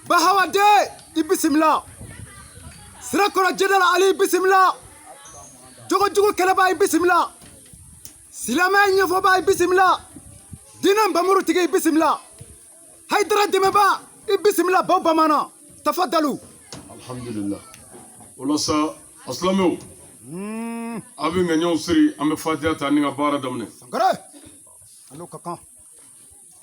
Bahawa de i bisimila Sirakɔrɔ Jɛnɛra Ali bisimila jogojugu kɛlɛba i bisimila silamɛya ɲɛfɔba i bisimila diinɛ npamurutigi i bisimila Hayidara dɛmɛba i bisimila baw bamanan tafadalu. Alhamdulillah o la sa a silamɛw a bɛ ŋaniyaw siri an bɛ fatiya ta ni ka baara daminɛ. Sankare a n'o ka kan.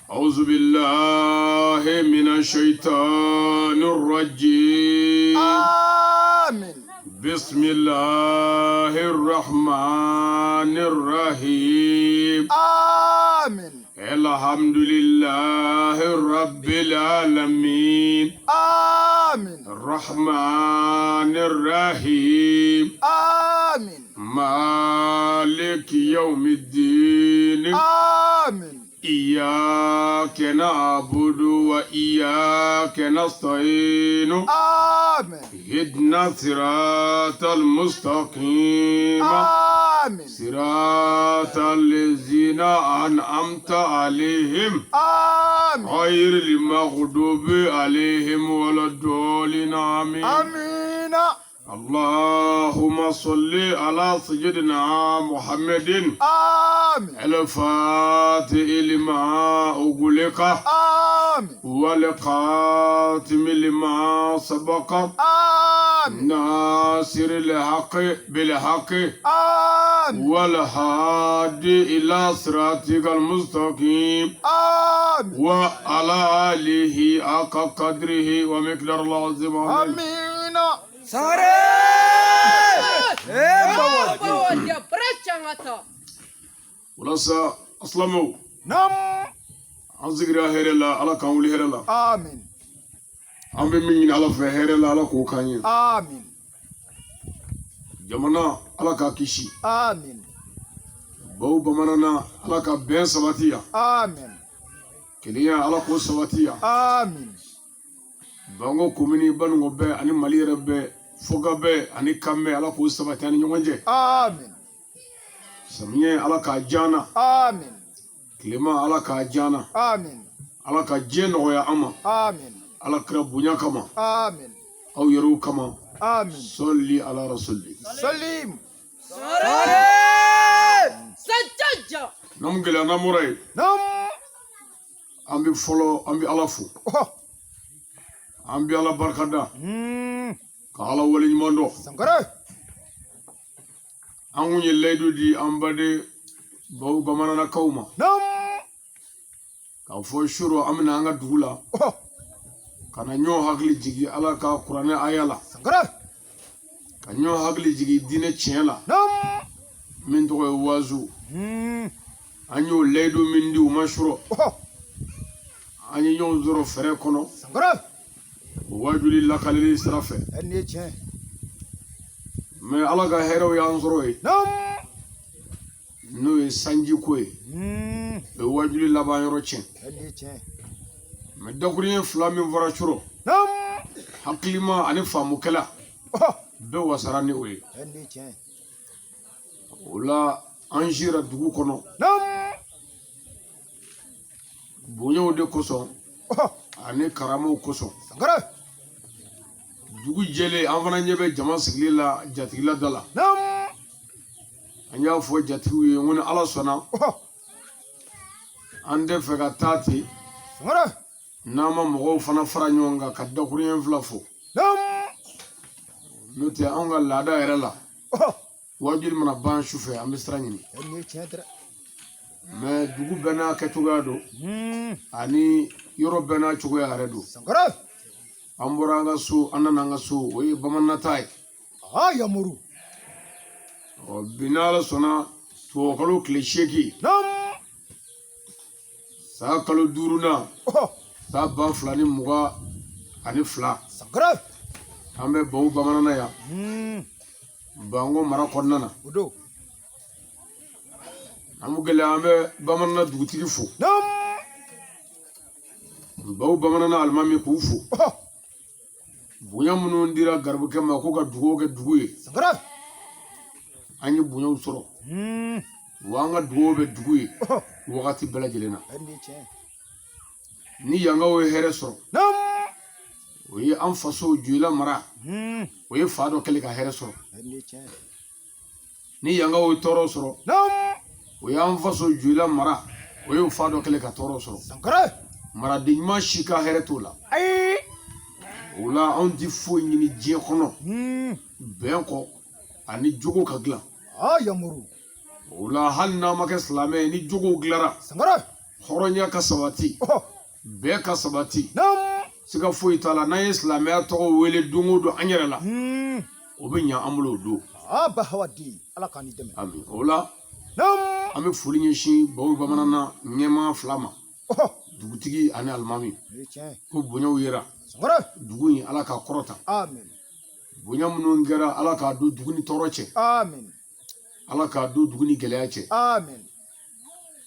أعوذ بالله من الشيطان الرجيم Amin. بسم الله الرحمن الرحيم Amin. الحمد لله رب رب العالمين آمين الرحمن الرحيم آمين مالك يوم الدين آمين إياك نعبد وإياك نستعين آمين اهدنا صراط المستقيم آمين صراط الذين أنعمت عليهم آمين غير المغضوب عليهم ولا الضالين آمين آمين اللهم صل على سيدنا محمد آمين الفاتح لما أغلق آمين والخاتم لما سبق آمين ناصر الحق بالحق آمين والهادي إلى صراطك المستقيم آمين وعلى آله حق قدره ومقدار العظيم آمين آمين Sangare! Eh, bawa. Walasa asilamɛw Nam an sigira hɛrɛ la Ala k'an wuli hɛrɛ la آمين an bɛ min ɲini Ala fɛ hɛrɛ la Ala k'o k'an ye آمين jamana Ala k'a kisi آمين baw bamanan Ala ka bɛn sabati yan آمين kelenya Ala k'o sabati yan آمين Banko komini Baninko bɛɛ ani Mali yɛrɛ bɛɛ fɔkabɛn ani kanbɛn Ala k'o sabati an ni ɲɔgɔn cɛ آمين samiyɛ Ala k'a diya an na آمين tilema Ala k'a diya an na آمين Ala ka diɲɛ nɔgɔya an ma آمين Ala kira bonya kama آمين aw yɛrɛw kama آمين sɔli ala rasuli سليم n'an gɛlɛya n'an bɔra yen Nam an bɛ fɔlɔ an bɛ Ala fo Oh. an bɛ Ala barikada Hmm. ka Ala waleɲuman dɔn Sankare an kun ye layidu di an baden baw bamananakaw ma Nam k'a fɔ suro an bɛna an ka dugu la Oh. ka na ɲɔgɔn hakili jigi Ala ka kuranɛ aya la Sankare ka ɲɔgɔn hakili jigi diinɛ tiɲɛ la Nam min tɔgɔ ye waazu Hmm. an y'o layidu min di u ma suro Oh. an ye ɲɔgɔn sɔrɔ fɛrɛ kɔnɔ Sankare o waajuli lakaleli sira fɛ Nin ye tiɲɛ mɛ Ala ka hɛrɛw y'an sɔrɔ yen Nam n'o ye sanjiko ye Hmm. o ye waajuli laban yɔrɔ tiɲɛ Nin ye tiɲɛ mɛ dakuruɲɛ fila min fɔra suro Nam hakilima ani faamukɛla Oh. bɛɛ wasara ni o ye Nin ye tiɲɛ o la an sira dugu kɔnɔ Nam bonyaw de kosɔn Oh. ani karamaw kosɔn Sankare dugu jɛlen an fana ɲɛ bɛ jama sigili la jatigila da la Nam an y'a fɔ jatigiw ye n ko ni Ala sɔnna Oh. an tɛ fɛ ka taa ten Sankare n'an ma mɔgɔw fana fara ɲɔgɔn kan ka dakuruɲɛ fila fɔ Nam n'o tɛ anw ka laada yɛrɛ la Oh. waajuli mana ban su fɛ an bɛ sira ɲini Nin ye tiɲɛ dɛ mɛ dugu bɛɛ n'a kɛcogoya don Hmm. ani yɔrɔ bɛɛ n'a cogoya yɛrɛ don Sankare an bɔra an ka so an nana an ka so o ye bamananta ye Ah Yamuru ɔ bi n'Ala sɔnna tubabukalo tile 8 Nam san kalo duurunan Oh. san 2022 Sankare an bɛ baw bamanan yan Hmm. Banko mara kɔnɔna na O don an bɛ gɛlɛya an bɛ bamanan dugutigi fo Nam baw bamanan alimami k'u fo Oh. bonya minnu dira garibukɛ ma ko ka dugawu kɛ dugu ye Sankare an ye bonyaw sɔrɔ Hmm. wa an ka dugawu bɛ dugu ye Oh. wagati bɛɛ lajɛlen na Nin ye tiɲɛ ni yankaw ye hɛrɛ sɔrɔ Nam o ye an faso Joyila mara Hmm. o ye fa dɔ kɛlen ka hɛrɛ sɔrɔ Nin ye tiɲɛ ni yankaw ye tɔɔrɔ sɔrɔ Nam o y'an faso Joyila mara o ye fa dɔ kɛlen ka tɔɔrɔ sɔrɔ Sankare maraden ɲuman si ka hɛrɛ t'o la Ayi o la anw ti foyi ɲini diɲɛ kɔnɔ Hmm. bɛn kɔ ani jogo ka dilan Ah Yamuru o la hali n'an ma kɛ silamɛ ye ni jogow dilara Sankare hɔrɔnya ka sabati Oh. bɛn ka sabati Nam siga foyi t'a la n'an ye silamɛya tɔgɔ wele don o don an yɛrɛ la Hmm. o bɛ ɲɛ an bolo o don Ah Bahawadi Ala k'an ni dɛmɛ ami o la Nam an bɛ foli ɲɛsin baw bamanan na ɲɛmaa fila ma Oh. Dugutigi ani alimami ko bonyaw yera. Dugu in Ala k'a kɔrɔta. Bonya minnu kɛra, Ala k'a don dugu ni tɔɔrɔ cɛ. Ala k'a don dugu ni gɛlɛya cɛ.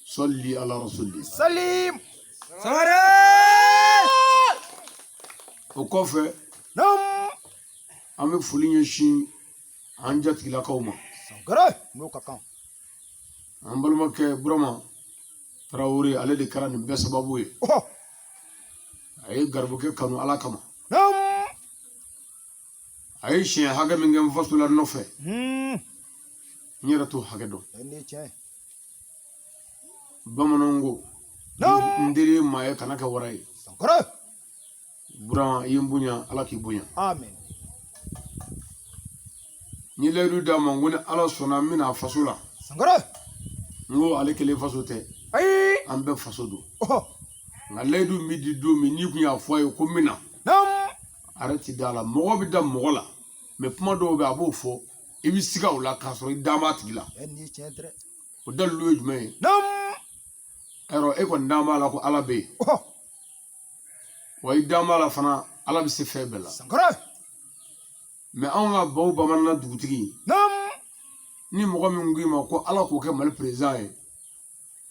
Sɔli ala rasuli. Salim. Sangare. O kɔfɛ, an bɛ foli ɲɛsin an jatigilakaw ma. Sangare n'o ka kan. An balimakɛ Burama Tarawele, ale de kɛra nin bɛɛ sababu ye. A ye garibukɛ kanu Ala kama. A ye siɲɛ hakɛ min kɛ n faso la nɔfɛ, n yɛrɛ t'o hakɛ dɔn. Bamananw ko n teri ye maa ye, kana kɛ wara ye. Burama, i ye n bonya, Ala k'i bonya. N ye layidu d'a ma, n ko ni Ala sɔnna, n bɛna a faso la. N ko ale kelen faso tɛ, an bɛɛ faso don. Nka layidu min bɛ di don min, n'i kun y'a fɔ a ye ko n bɛ na, a yɛrɛ ti da la. Mɔgɔ bɛ da mɔgɔ la, mɛ kuma dɔw bɛ, a b'o fɔ, i bɛ siga o la k'a sɔrɔ i da b'a tigi la. O dalilu ye jumɛn ye? Ɛrɔ e kɔni dan b'a la ko Ala bɛ yen, wa i dan b'a la fana, Ala bɛ se fɛn bɛɛ la. Mɛ anw ka baw bamanan dugutigi, ni mɔgɔ min ko i ma ko Ala k'o kɛ Mali président ye,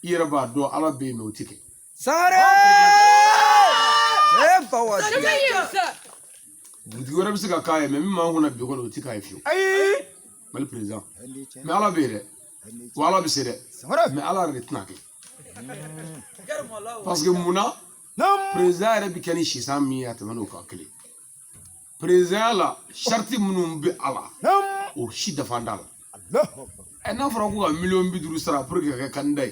i yɛrɛ b'a dɔn Ala bɛ yen, mɛ o ti kɛ. Sangare. E bawa. Dugutigi wɛrɛ bɛ se ka k'a ye, mɛ min b'an kunna bi kɔni, o ti k'a ye fiyewu, Mali président. Mɛ Ala bɛ yen dɛ, wa Ala bɛ se dɛ, mɛ Ala yɛrɛ de tɛna kɛ. Parce que mun na? Président yɛrɛ bɛ kɛ ni sisan min ye, a tɛmɛn'o kan kelen. Président la, sariti minnu bɛ a la, o si dafa t'a la. Ɛ, n'a fɔra ko ka miliyɔn 50 sara pour que ka kɛ candidat ye,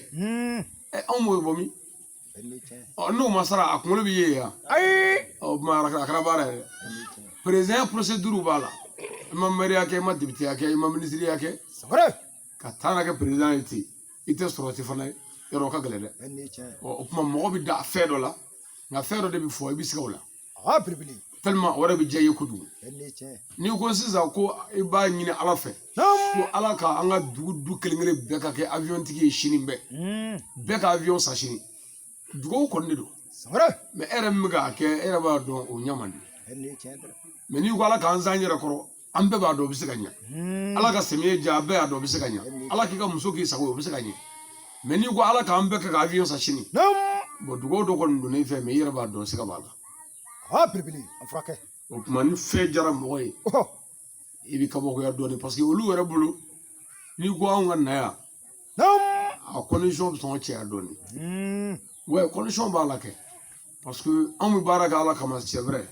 ɛ, anw b'o bɔ min? Ɔ, n'o ma sara, a kunkolo bɛ ye yan. Ɔ tuma, a kɛra baara yɛrɛ. Président procédure b'a la. I ma maire kɛ, i ma député kɛ, i ma ministre kɛ, ka taa n'a kɛ président ye ten, i tɛ sɔrɔ ti fana ye, yɔrɔ o ka gɛlɛn dɛ. Ɔ, o tuma, mɔgɔ bɛ da fɛn dɔ la, nka fɛn dɔ de bɛ fɔ, i bɛ siga o la tellement o yɛrɛ bɛ diya i ye kojugu. N'i ko sisan ko i b'a ɲini Ala fɛ ko Ala ka an ka dugu du kelen kelen bɛɛ ka kɛ avion tigi ye sini, bɛɛ bɛɛ ka avion san sini, dugawu kɔni de don. Mɛ e yɛrɛ min bɛ k'a kɛ, e yɛrɛ b'a dɔn o ɲɛ man di. Mɛ n'i ko Ala k'an san yɛrɛ kɔrɔ, an bɛɛ b'a dɔn o bɛ se ka ɲɛ. Ala ka samiyɛ diya, an bɛɛ y'a dɔn o bɛ se ka ɲɛ. Ala k'i ka muso k'i sago ye, o bɛ se ka ɲɛ. Mɛ n'i ko Ala k'an bɛɛ kɛ ka avion san sini, bɔn, dugawu dɔ kɔni donna i fɛ, mɛ i yɛrɛ b'a dɔn siga b'a la. O tuma, ni fɛn jara mɔgɔ ye, i bɛ kabakoya dɔɔnin, parce que olu yɛrɛ bolo, n'i ko anw ka na yan, a condition bɛ sɔn ka cɛya dɔɔnin. Ouais, condition b'a la kɛ, parce que anw bɛ baara kɛ Ala kama, c'est vrai,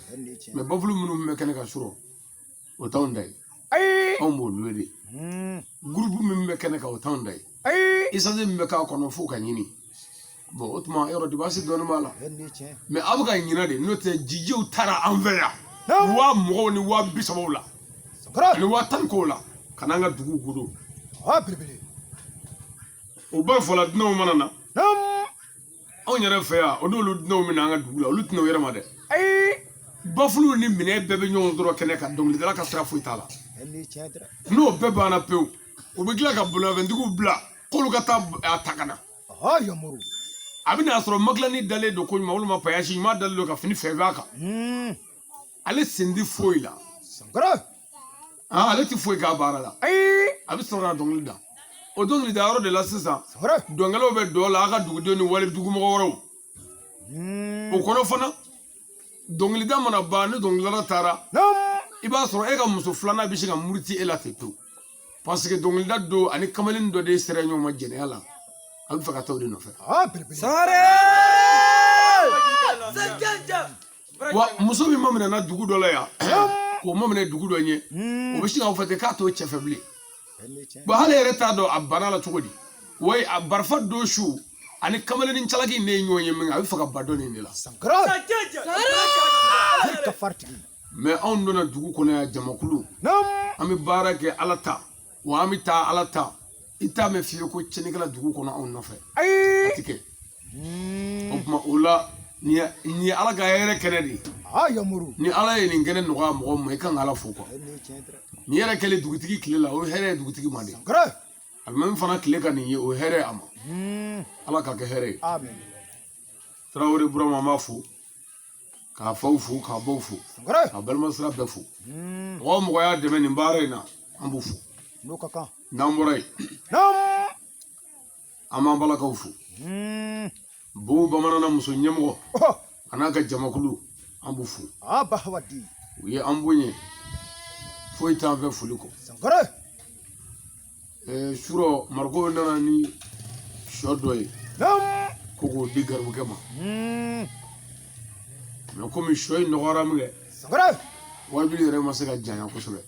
mais baffle minnu bɛ kɛnɛ kan surɔ, o t'anw ta ye. Anw b'o louer de. Groupe min bɛ kɛnɛ kan, o t'anw ta ye. Essence min bɛ k'a kɔnɔ, f'o ka ɲini. Bon, o tuma, yɔrɔ dépense dɔɔnin b'a la, mais aw bɛ ka ɲinɛ de, n'o tɛ jijiw taara an fɛ yan 20,000 ni 30,000 la ani 10,000 ni kɔw la, ka n'an ka dugu godo. O bɛɛ fɔla, dunanw mana na anw yɛrɛ fɛ yan, o n'olu dunanw bɛ na an ka dugu la, olu tɛna u yɛrɛ ma dɛ. Bafflew ni minɛn bɛɛ bɛ ɲɔgɔn sɔrɔ kɛnɛ kan, dɔnkilidala ka sira foyi t'a la. N'o bɛɛ banna pewu, u bɛ tila ka bolimafɛntigiw bila k'olu ka taa a ta ka na. A bɛna sɔrɔ makilani dalen don ko ɲuman, walima payasi ɲuman dalen don ka fini fɛn fɛn a kan. Ale sen tɛ foyi la, ale tɛ foyi k'a baara la. A bɛ sɔrɔ ka dɔnkili da. O dɔnkili da yɔrɔ de la sisan, dɔnkɛlaw bɛ dɔ la, a ka dugudenw ni wali dugumɔgɔ wɛrɛw o kɔnɔ fana. Dɔnkilida mana ban, ni dɔnkilidala taara, i b'a sɔrɔ e ka muso filanan bɛ se ka muruti e la ten pewu, parce que dɔnkilida don ani kamalen dɔ de sera ɲɔgɔn ma jɛnɛya la, a bɛ fɛ ka taa o de nɔfɛ. Sangare. Wa muso min maminɛna dugu dɔ la yan, k'o maminɛ dugu dɔ ɲɛ, o bɛ sin k'a fɔ ten k'a t'o cɛ fɛ bilen. Bon, hali yɛrɛ t'a dɔn a banna la cogo di. Wa a barifa don su ani kamalennin calaki in de ye ɲɔgɔn ye min kɛ, a bɛ fɛ ka ba dɔ nin de la. Mɛ anw donna dugu kɔnɔ yan, jamakulu, an bɛ baara kɛ Ala ta, wa an bɛ taa Ala ta. I t'a mɛn fiyewu ko tiɲɛnikɛla dugu kɔnɔ anw nɔfɛ, a ti kɛ. O tuma, o la, nin ye Ala ka hɛrɛ kɛnɛ de ye. Ni Ala ye nin kɛnɛ nɔgɔya mɔgɔ ma, i kan ka Ala fo quoi. Nin yɛrɛ kɛlen dugutigi tile la, o ye hɛrɛ ye dugutigi ma de. Alimami fana tile ka nin ye, o ye hɛrɛ ye a ma. Ala ka kɛ hɛrɛ ye. Tarawele Burama, an b'a fo, k'a faw fo, k'a baw fo, k'a balima sira bɛɛ fo. Mɔgɔ o mɔgɔ y'a dɛmɛ nin baara in na, an b'u fo. N'o ka kan. N'an bɔra yen, an b'an balakaw fo. Bobo bamanan na muso ɲɛmɔgɔ a n'a ka jamakulu, an b'u fo. U ye an bonya, foyi t'an fɛ foli kɔ. Surɔ Mariko nana ni sɔ dɔ ye ko k'o di garibukɛ ma. Mɛ komi sɔ in nɔgɔyara min kɛ, wajuli yɛrɛ ma se ka janya kosɛbɛ.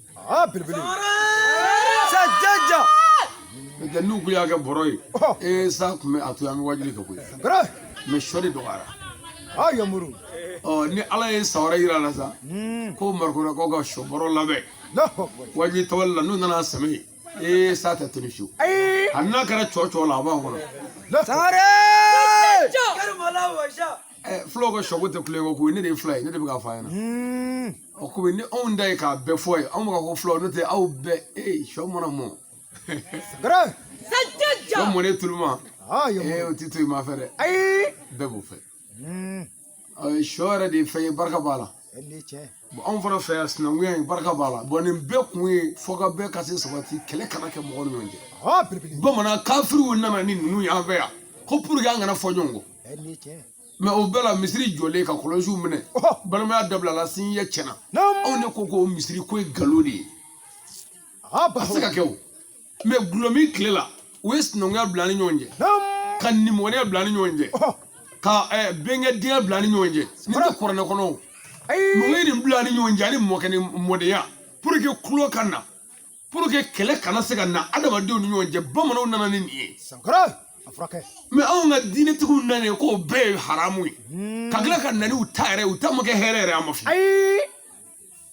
N'o tɛ, n'u kun y'a kɛ bɔrɔ ye, ee, sa tun bɛ a to an bɛ wajuli kɛ koyi. Mɛ sɔ de dɔgɔyara. Ɔ, ni Ala ye san wɛrɛ yira a la sa, ko Marikolakaw ka sɔ bɔrɔ labɛn wajuli tabali la, n'u nana sɛmɛ ye, ee, sa tɛ toli fiyewu. Hali n'a kɛra cɔ cɔ la, a b'an kɔnɔ. Fulaw ka sɔko tɛ kulonkɛ ko ye. Ne de ye fula ye, ne de bɛ k'a fɔ a ɲɛna. Ɔ, komi ni anw da ye k'a bɛɛ fɔ ye, anw bɛ ka ko fulaw, n'o tɛ aw bɛɛ, ee, sɔ mana mɔ, sɔ mɔnen tuluma, ee, o ti to i ma fɛ dɛ, bɛɛ b'o fɛ. Sɔ yɛrɛ de ye fɛn ye, barika b'a la. Bon, anw fana fɛ yan, sinankunya in barika b'a la. Bon, nin bɛɛ kun ye fɔ ka bɛɛ ka se sabati, kɛlɛ kana kɛ mɔgɔw ni ɲɔgɔn cɛ. Bamanan kafiriw nana ni ninnu ye an fɛ yan ko pour que an kana fɔ ɲɔgɔn kɔ. Mɛ o bɛɛ la, misiri jɔlen ka kɔlɔsiw minɛ, balimaya dabilala, sinjiya tiɲɛna. Anw de ko ko misiri ko ye nkalon de ye, a tɛ se ka kɛ o. Mɛ gulɔmin tile la, u ye sinankunya bila an ni ɲɔgɔn cɛ, ka nimɔgɔniya bila an ni ɲɔgɔn cɛ, ka bɛnkɛ denya bila an ni ɲɔgɔn cɛ. Nin tɛ kuranɛ kɔnɔ o. Mɔgɔ ye nin bila an ni ɲɔgɔn cɛ ani mɔkɛ ni mɔdenya pour que kulo ka na, pour que kɛlɛ kana se ka na adamadenw ni ɲɔgɔn cɛ. Bamananw nana ni nin ye. Mɛ anw ka diinɛtigiw nana ye k'o bɛɛ ye haramu ye, ka tila ka na n'u ta yɛrɛ ye. U ta ma kɛ hɛrɛ yɛrɛ, a ma fi.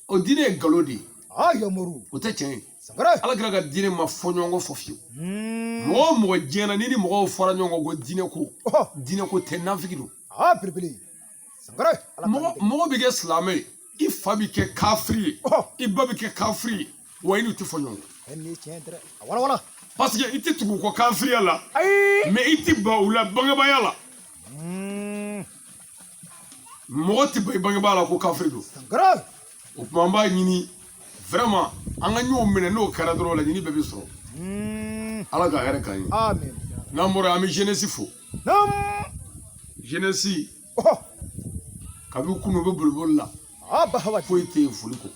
O diinɛ ye nkalon de ye, o tɛ tiɲɛ ye. Ala kira ka diinɛ ma fɔ ɲɔgɔn kɔ fɔ fiyewu. Mɔgɔ o mɔgɔ diɲɛ na, ni ni mɔgɔw fɔra ɲɔgɔn kɔ ko diinɛ ko, diinɛ ko tɛ, nafigi don. Mɔgɔ bɛ kɛ silamɛ ye, i fa bɛ kɛ kafiri ye, i ba bɛ kɛ kafiri ye, wa i n'u tɛ fɔ ɲɔgɔn kɔ, parce que i tɛ tugu u kɔ kafiriya la, mɛ i tɛ ban u la bangebaya la. Mɔgɔ tɛ ban i bangebaa la ko kafiri don. O tuma, an b'a ɲini vraiment an ka ɲɔgɔn minɛ. N'o kɛra dɔrɔn, laɲini bɛɛ bɛ sɔrɔ. Ala ka hɛrɛ k'an ye. N'an bɔra, an bɛ jeunesse fo. Jeunesse, kabi kunu u bɛ boliboli la, foyi tɛ yen foli kɔ.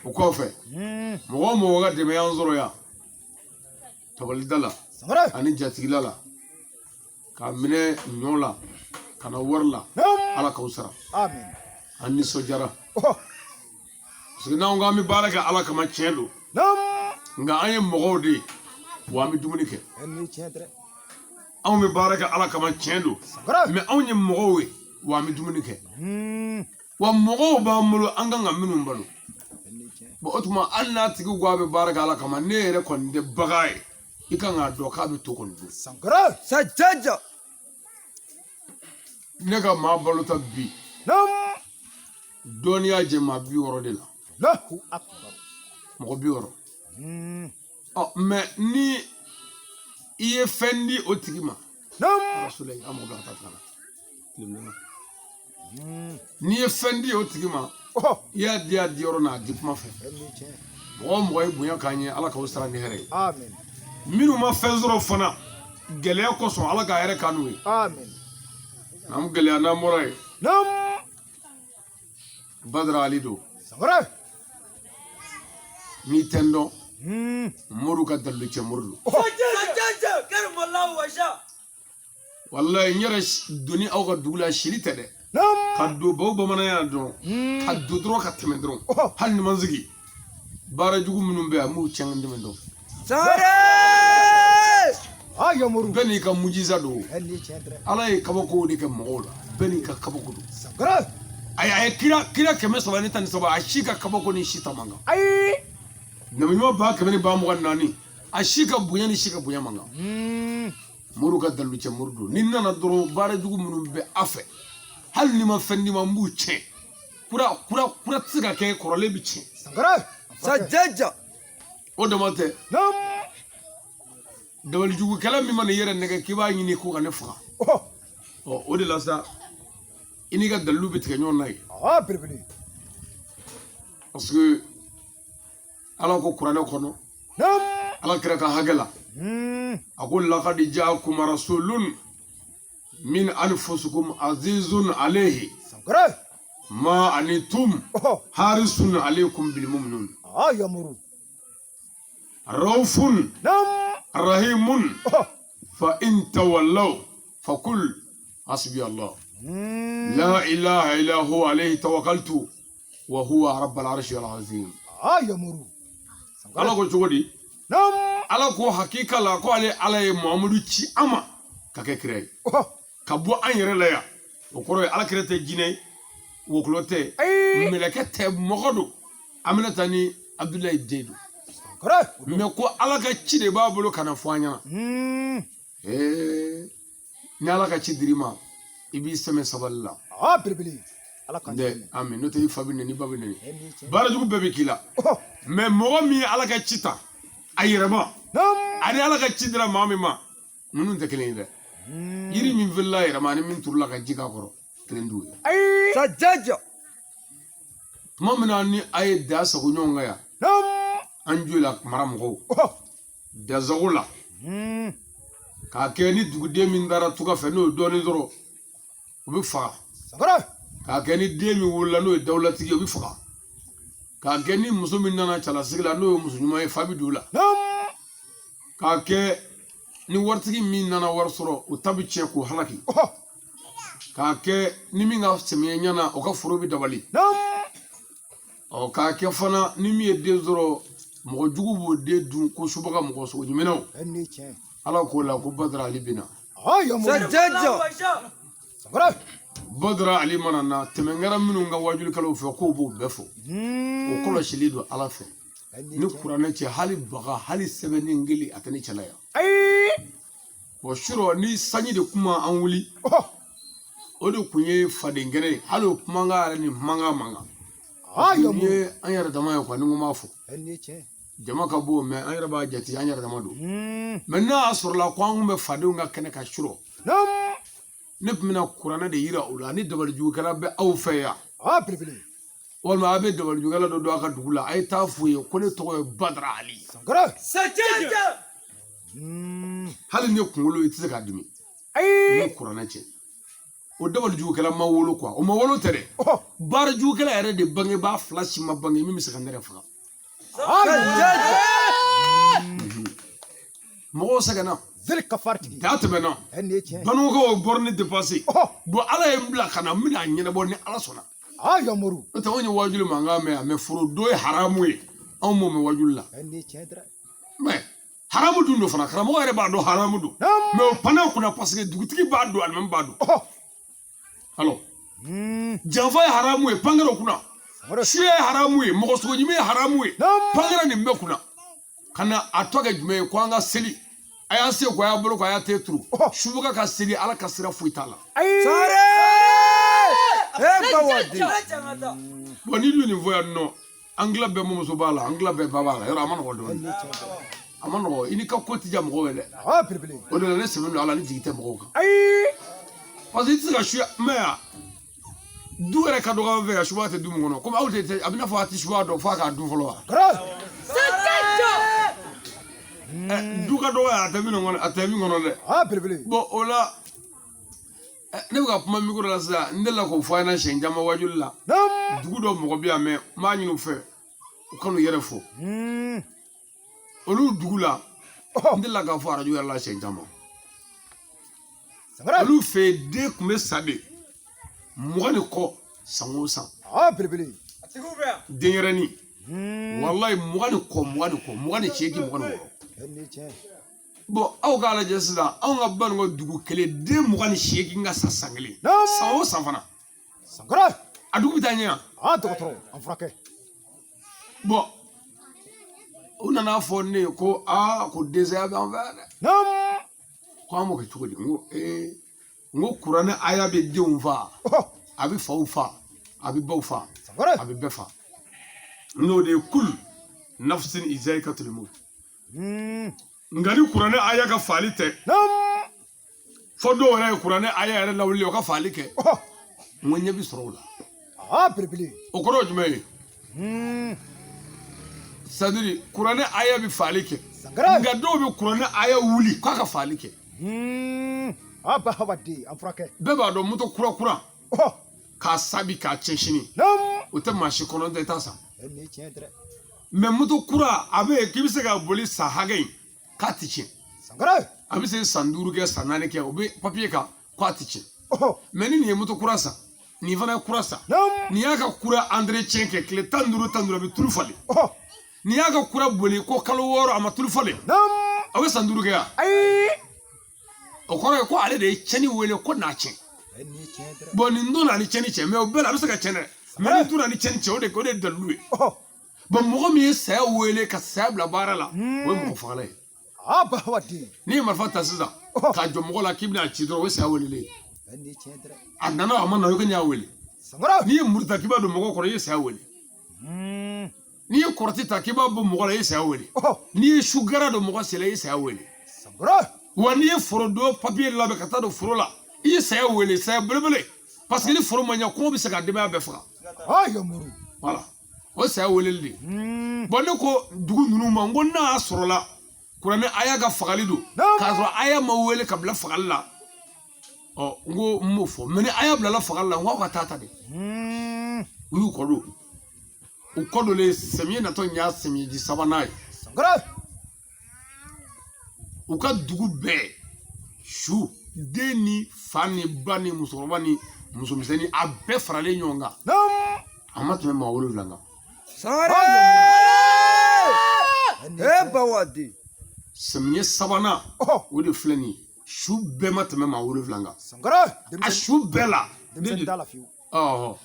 O kɔfɛ, mɔgɔ o mɔgɔ ka dɛmɛ y'an sɔrɔ yan tabalida la ani jatigila la, k'a minɛ ɲɔ la ka na wari la, Ala k'aw sara. An nisɔndiyara, parce que n'anw ko an bɛ baara kɛ Ala kama, tiɲɛ don, nka an ye mɔgɔw de ye wa an bɛ dumuni kɛ. Anw bɛ baara kɛ Ala kama, tiɲɛ don, mɛ anw ye mɔgɔw ye wa an bɛ dumuni kɛ, wa mɔgɔw b'an bolo an kan ka minnu balo. Bon, o tuma, hali n'a tigi ko a bɛ baara kɛ Ala kama, ne yɛrɛ kɔni tɛ bagan ye, i kan k'a dɔn k'a bɛ to kɔni dun. Ne ka maa balota bi, dɔnniya jɛ maa 60 de la, mɔgɔ 60. Ɔ, mɛ ni i ye fɛn di o tigi ma, an mɔgɔ bila ka taa tila la. N'i ye fɛn di o tigi ma, i y'a di a di yɔrɔ n'a di kuma fɛ. Mɔgɔ o mɔgɔ ye bonya k'an ye, Ala k'aw sara ni hɛrɛ ye. Minnu ma fɛn sɔrɔ fana gɛlɛya kosɔn, Ala ka hɛrɛ k'an n'u ye. N'an gɛlɛya, n'an bɔra yen, Badara Ali don. N'i tɛ n dɔn, moriw ka dalilu cɛ mori don. Walayi, n yɛrɛ donni aw ka dugu la, sili tɛ dɛ, ka don baw bamananya dɔrɔn, ka don dɔrɔn ka tɛmɛ dɔrɔn, hali ni ma n sigi baara jugu minnu bɛ yan, n b'u cɛn ka tɛmɛ dɔn. Bɛɛ n'i ka mujiza don. Ala ye kabakow de kɛ mɔgɔw la, bɛɛ n'i ka kabako don. Ayi, a ye kira 313, a si ka kabako ni si ta man kan. Nabi ɲuman 124,000, a si ka bonya ni si ka bonya man kan. Moriw ka dalilu cɛ mori don. Ni nana dɔrɔn, baara jugu minnu bɛ a fɛ, hali ni ma fɛn d'i ma, n b'u tiɲɛ. Kura kura kura tɛ se ka kɛ, kɔrɔlen bɛ tiɲɛ. O dama tɛ, dabalijugukɛla min mana i yɛrɛ nɛgɛ k'i b'a ɲini ko ka ne faga. Ɔ, o de la sa, i n'i ka dalilu bɛ tigɛ ɲɔgɔn na yen. Aa, belebele. Parce que Ala ko kuranɛ kɔnɔ, Ala kira ka hakɛ la, a ko lakadi jaakum rasulun min anfusikum azizun alayhi Sankare. ma anitum harisun alaykum bil mu'minun Aa, yamuru. raufun rahimun fa in tawallaw fakul hasbi Allah la ilaha illa huwa alayhi tawakkaltu wa huwa rabbul arshil azim. Aa, yamuru. Ala ko cogo di? Ala ko hakika la, ko ale Ala ye Muhamadu ci an ma ka kɛ kira ye ka bɔ an yɛrɛ la yan. O kɔrɔ ye Ala kira tɛ jinɛ ye, wɔkulɔ tɛ, mɛlɛkɛ tɛ, mɔgɔ don. Aminata ni Abdulayi den don. Mais ko Ala ka ci de b'a bolo ka na fɔ an ɲɛna. Ee, ni Ala ka ci dir'i ma, i b'i sɛmɛ sabali la. Aa, belebele. Ala ka dɛ, amin. N'o tɛ, i fa bɛ nɛni, i ba bɛ nɛni, baara jugu bɛɛ bɛ k'i la. Mais mɔgɔ min ye Ala ka ci ta a yɛrɛ ma, ani Ala ka ci dira maa min ma, ninnu tɛ kelen ye dɛ. Yiri min filila a yɛrɛ ma ani min turula ka ji k'a kɔrɔ, kelen t'u ye. Sajaja. Tuma min na ni a ye da sago ɲɔgɔn kan yan, an Joyila mara mɔgɔw dasago la, k'a kɛ ni duguden min taara tuga fɛ, n'o ye dɔɔnin sɔrɔ, o bɛ faga. K'a kɛ ni den min wolola, n'o ye dawulatigi ye, o bɛ faga. K'a kɛ ni muso min nana cɛlasigi la, n'o ye muso ɲuman ye, fa bɛ don o la. K'a kɛ ni waritigi min nana wari sɔrɔ, o ta bɛ tiɲɛ k'o halaki. K'a kɛ ni min ka sɛmiyɛ ɲɛna, o ka foro bɛ dabali. Ɔ, k'a kɛ fana ni min ye den sɔrɔ, mɔgɔ jugu b'o den dun, ko subaga mɔgɔ sogo ɲiminɛw. Ala k'o la ko Badara Ali bɛna. Sajaja. Badara Ali mana na, tɛmɛ kɛra minnu ka wajulikɛlaw fɛ, k'o b'o bɛɛ fɔ. O kɔlɔsili don Ala fɛ ni kuranɛ cɛ, hali baga, hali sɛbɛnni kelen, a tɛ ne cɛla yan. Bɔn, surɔ ni sanji de kuma an wuli, o de kun ye faden kɛnɛ ye. Hali o kumakan yɛrɛ ni mankan mankan nin ye an yɛrɛ dama ye kuwa. Ni ko m'a fɔ, jama ka bon, mɛ an yɛrɛ b'a jate an yɛrɛ dama don. Mɛ n'a y'a sɔrɔla ko an kun bɛ fadenw ka kɛnɛ kan surɔ, ne tun bɛna kuranɛ de yira o la. Ni dabalijugukɛla bɛ aw fɛ yan, walima a bɛ dabalijugukɛla dɔ don a ka dugu la, a ye taa f'u ye ko ne tɔgɔ ye Badara Ali. Hali ne kunkolo, i tɛ se k'a dimi ni kuranɛ cɛ. O dabalijugukɛla ma wolo kuwa, o ma wolo tɛ dɛ. Baarajugukɛla yɛrɛ de bangebaa fila si ma bange min bɛ se ka ne yɛrɛ faga. Mɔgɔw sɛgɛnna, da tɛmɛna, Banukaw borne dépassé. Bon, Ala ye n bila ka na, n bɛna a ɲɛnabɔ ni Ala sɔnna. Yamuru. N'o tɛ, anw ye wajuli mankan mɛn, mɛ foro dɔ ye haramu ye, anw m'o mɛn wajuli la. Mɛ haramu dun don fana, karamɔgɔ yɛrɛ b'a dɔn haramu don, mɛ o panna kunna parce que dugutigi b'a dɔn, alimami b'a dɔn. Alors, janfa ye haramu ye, pankɛra o kunna. Suya ye haramu ye, mɔgɔ sogoɲimi ye haramu ye, pankɛra nin bɛɛ kunna. Ka na a tɔ kɛ jumɛn ye? Ko an ka seli, a y'a se ko, a y'a bolo ko, a y'a te turu. Subaga ka seli, Ala ka sira foyi t'a la. Sare. E bawadi. Bon, n'i dun nin fɔ yan nɔ, an tila bɛɛ mamuso b'a la, an tila bɛɛ ba b'a la. Yɔrɔ a ma nɔgɔ dɔɔnin, a ma nɔgɔ. I n'i ka ko ti diya mɔgɔw ye dɛ. O de la ne sɛbɛn don Ala ni jigi tɛ mɔgɔw kan, parce que i tɛ se ka suya. Mɛ yan, du yɛrɛ ka dɔgɔ an fɛ yan, suba tɛ du min kɔnɔ. Komi aw tɛ, a bɛ n'a fɔ a tɛ suba dɔn f'a k'a dun fɔlɔ wa? Du ka dɔgɔ yan, a tɛ min kɔnɔ, a tɛ min kɔnɔ dɛ. Bon, o la ne bɛ ka kuma micro la sisan, n delila k'o fɔ a ɲɛna siɲɛ caman wajuli la. Dugu dɔ mɔgɔ bɛ yan, mɛ n b'a ɲini u fɛ u kan'u yɛrɛ fɔ. Olu dugu la, n delila k'a fɔ arajo yɛrɛ la siɲɛ caman, olu fɛ yen, den tun bɛ sa de 20 ni kɔ san o san. Denyɛrɛnin, walayi, 20 ni kɔ, 20 ni kɔ, 28, 26. Bon, aw k'a lajɛ sisan, anw ka Banikɔ dugu kelen, den 28 ka sa san kelen, san o san fana, a dugu bɛ taa ɲɛ yan. Dɔgɔtɔrɔ, an furakɛ. Bon, u nana fɔ ne ye ko aa, ko dɛsɛya bɛ an fɛ yan dɛ. Ko an b'o kɛ cogo di? N ko ee, n ko kuranɛ aya bɛ denw fa, a bɛ faw fa, a bɛ baw fa, a bɛ bɛɛ fa. N'o de ye kul nafsin izaikatul maut. Nka ni kuranɛ aya ka faali tɛ, Fo dɔw yɛrɛ ye kuranɛ aya yɛrɛ lawuli o ka fagali kɛ. N ko ɲɛ bi sɔrɔ o la. Aa, belebele. O kɔrɔ ye jumɛn ye? C'est à dire kuranɛ aya bɛ fagali kɛ. Sangare. Nka dɔw bɛ kuranɛ aya wuli k'a ka fagali kɛ. Aa, ba hawaden, an furakɛ. Bɛɛ b'a dɔn moto kura kura k'a sabi k'a cɛ sini, o tɛ maa si kɔnɔ tɛ i t'a san. Nin ye tiɲɛ dɛ. Mais moto kura a bɛ yen k'i bɛ se ka boli san hakɛ in k'a ti tiɲɛ. Sangare. A bɛ se san 5 kɛ, san 4 kɛ, o bɛ papiye kan k'a ti tiɲɛ. Mais ni nin ye moto kura san, nin fana ye kura san, nin y'a ka kura entretien kɛ tile 15 15 a bɛ tulu falen. Nin y'a ka kura boli ko kalo 6 a ma tulu falen, a bɛ san 5 kɛ yan. Ayi. O kɔrɔ ye ko ale de ye tiɲɛni wele ko n'a tiɲɛ. Bon, nin dun na ni tiɲɛni cɛ, mais o bɛɛ la a bɛ se ka tiɲɛ dɛ. Mais nin dun na ni tiɲɛni cɛ, o de ye dalilu ye. Bon, mɔgɔ min ye saya wele ka saya bila baara la, o ye mɔgɔ fagala ye. Aa, ba hawaden. N'i ye marifa ta sisan k'a jɔ mɔgɔ la k'i bɛna ci dɔrɔn, o ye saya welelen ye. A nana, a ma na, o ko y'a wele. N'i ye muru ta k'i b'a don mɔgɔ kɔrɔ, i ye saya wele. N'i ye kɔrɔti ta k'i b'a bɔ mɔgɔ la, i ye saya wele. N'i ye sugara don mɔgɔ sen la, i ye saya wele. Wa n'i ye forodon papiye labɛn ka taa don foro la, i ye saya wele, saya belebele, parce que ni foro ma ɲɛ, kɔngɔ bɛ se ka denbaya bɛɛ faga. Voilà, o ye saya weleli de ye. Bon, ne ko dugu ninnu ma, n ko n'a y'a sɔrɔla kuranɛ aya ka fagali don k'a sɔrɔ aya ma wele ka bila fagali la, ɔ n ko n m'o fɔ. Mais ni aya bilala fagali la, n ko aw ka taa ta de. U y'u kɔ don, u kɔ donlen, sɛmiyɛ natɔ in y'a sɛmiyɛji sabanan ye. U ka dugu bɛɛ su, den ni fa ni ba ni musokɔrɔba ni musomisɛnnin, a bɛɛ faralen ɲɔgɔn kan, a ma tɛmɛ maa 7 kan. Sangare! E Bawadi. Sɛmiyɛ sabanan, o de filɛ nin ye, su bɛɛ ma tɛmɛ maa 7 kan. A su bɛɛ la. Denmisɛnnin t'a la fiyewu. Ɔhɔ,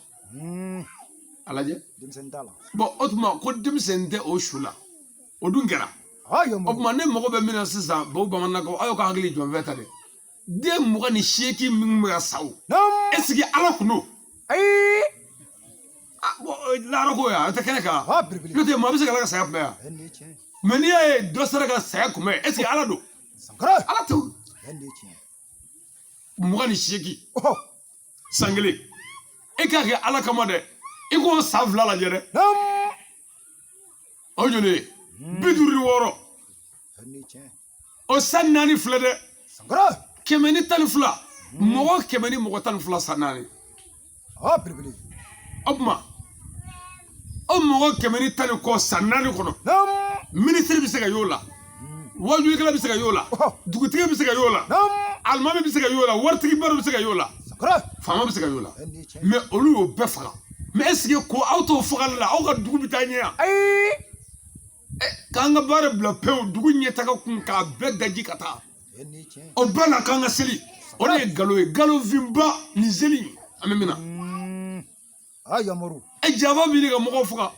a lajɛ. Denmisɛnnin t'a la. Bon, o tuma ko denmisɛnnin tɛ o su la, o dun kɛra. O tuma ne mago bɛ min na sisan, baw bamanankaw, aw ka hakili jɔnfɛ ta dɛ. Den 28 min bɛ ka sa o, est ce que Ala kun don? Ayi. Lahara ko yan, a tɛ kɛnɛ kan. N'o tɛ, maa bɛ se ka Ala ka saya kunbɛn yan? Mais n'i y'a ye dɔ sera ka saya kunbɛn, est ce que Ala don? Ala tɛ o. 28 san kelen, e k'a kɛ Ala kama dɛ, i k'o san 2 lajɛ dɛ. O joli ye? 56. O san 4 filɛ dɛ, 112, mɔgɔ 100 ni mɔgɔ 12 san 4. O tuma o mɔgɔ 100 ni tan ni kɔ san 4 kɔnɔ, minisiri bɛ se ka y'o la, wajulikɛla bɛ se ka y'o la, dugutigi bɛ se ka y'o la, alimami bɛ se ka y'o la, waritigiba dɔ bɛ se ka y'o la, faama bɛ se ka y'o la. Mais olu y'o bɛɛ faga. Mais est ce que ko aw t'o fagali la, aw ka dugu bɛ taa ɲɛ yan? K'an ka baara bila pewu, dugu ɲɛtaga kun k'a bɛɛ daji ka taa, o bɛɛ la k'an ka seli, o de ye nkalon ye, nkalonfinba nin seli in an bɛ min na. E janfa b'i ka mɔgɔw faga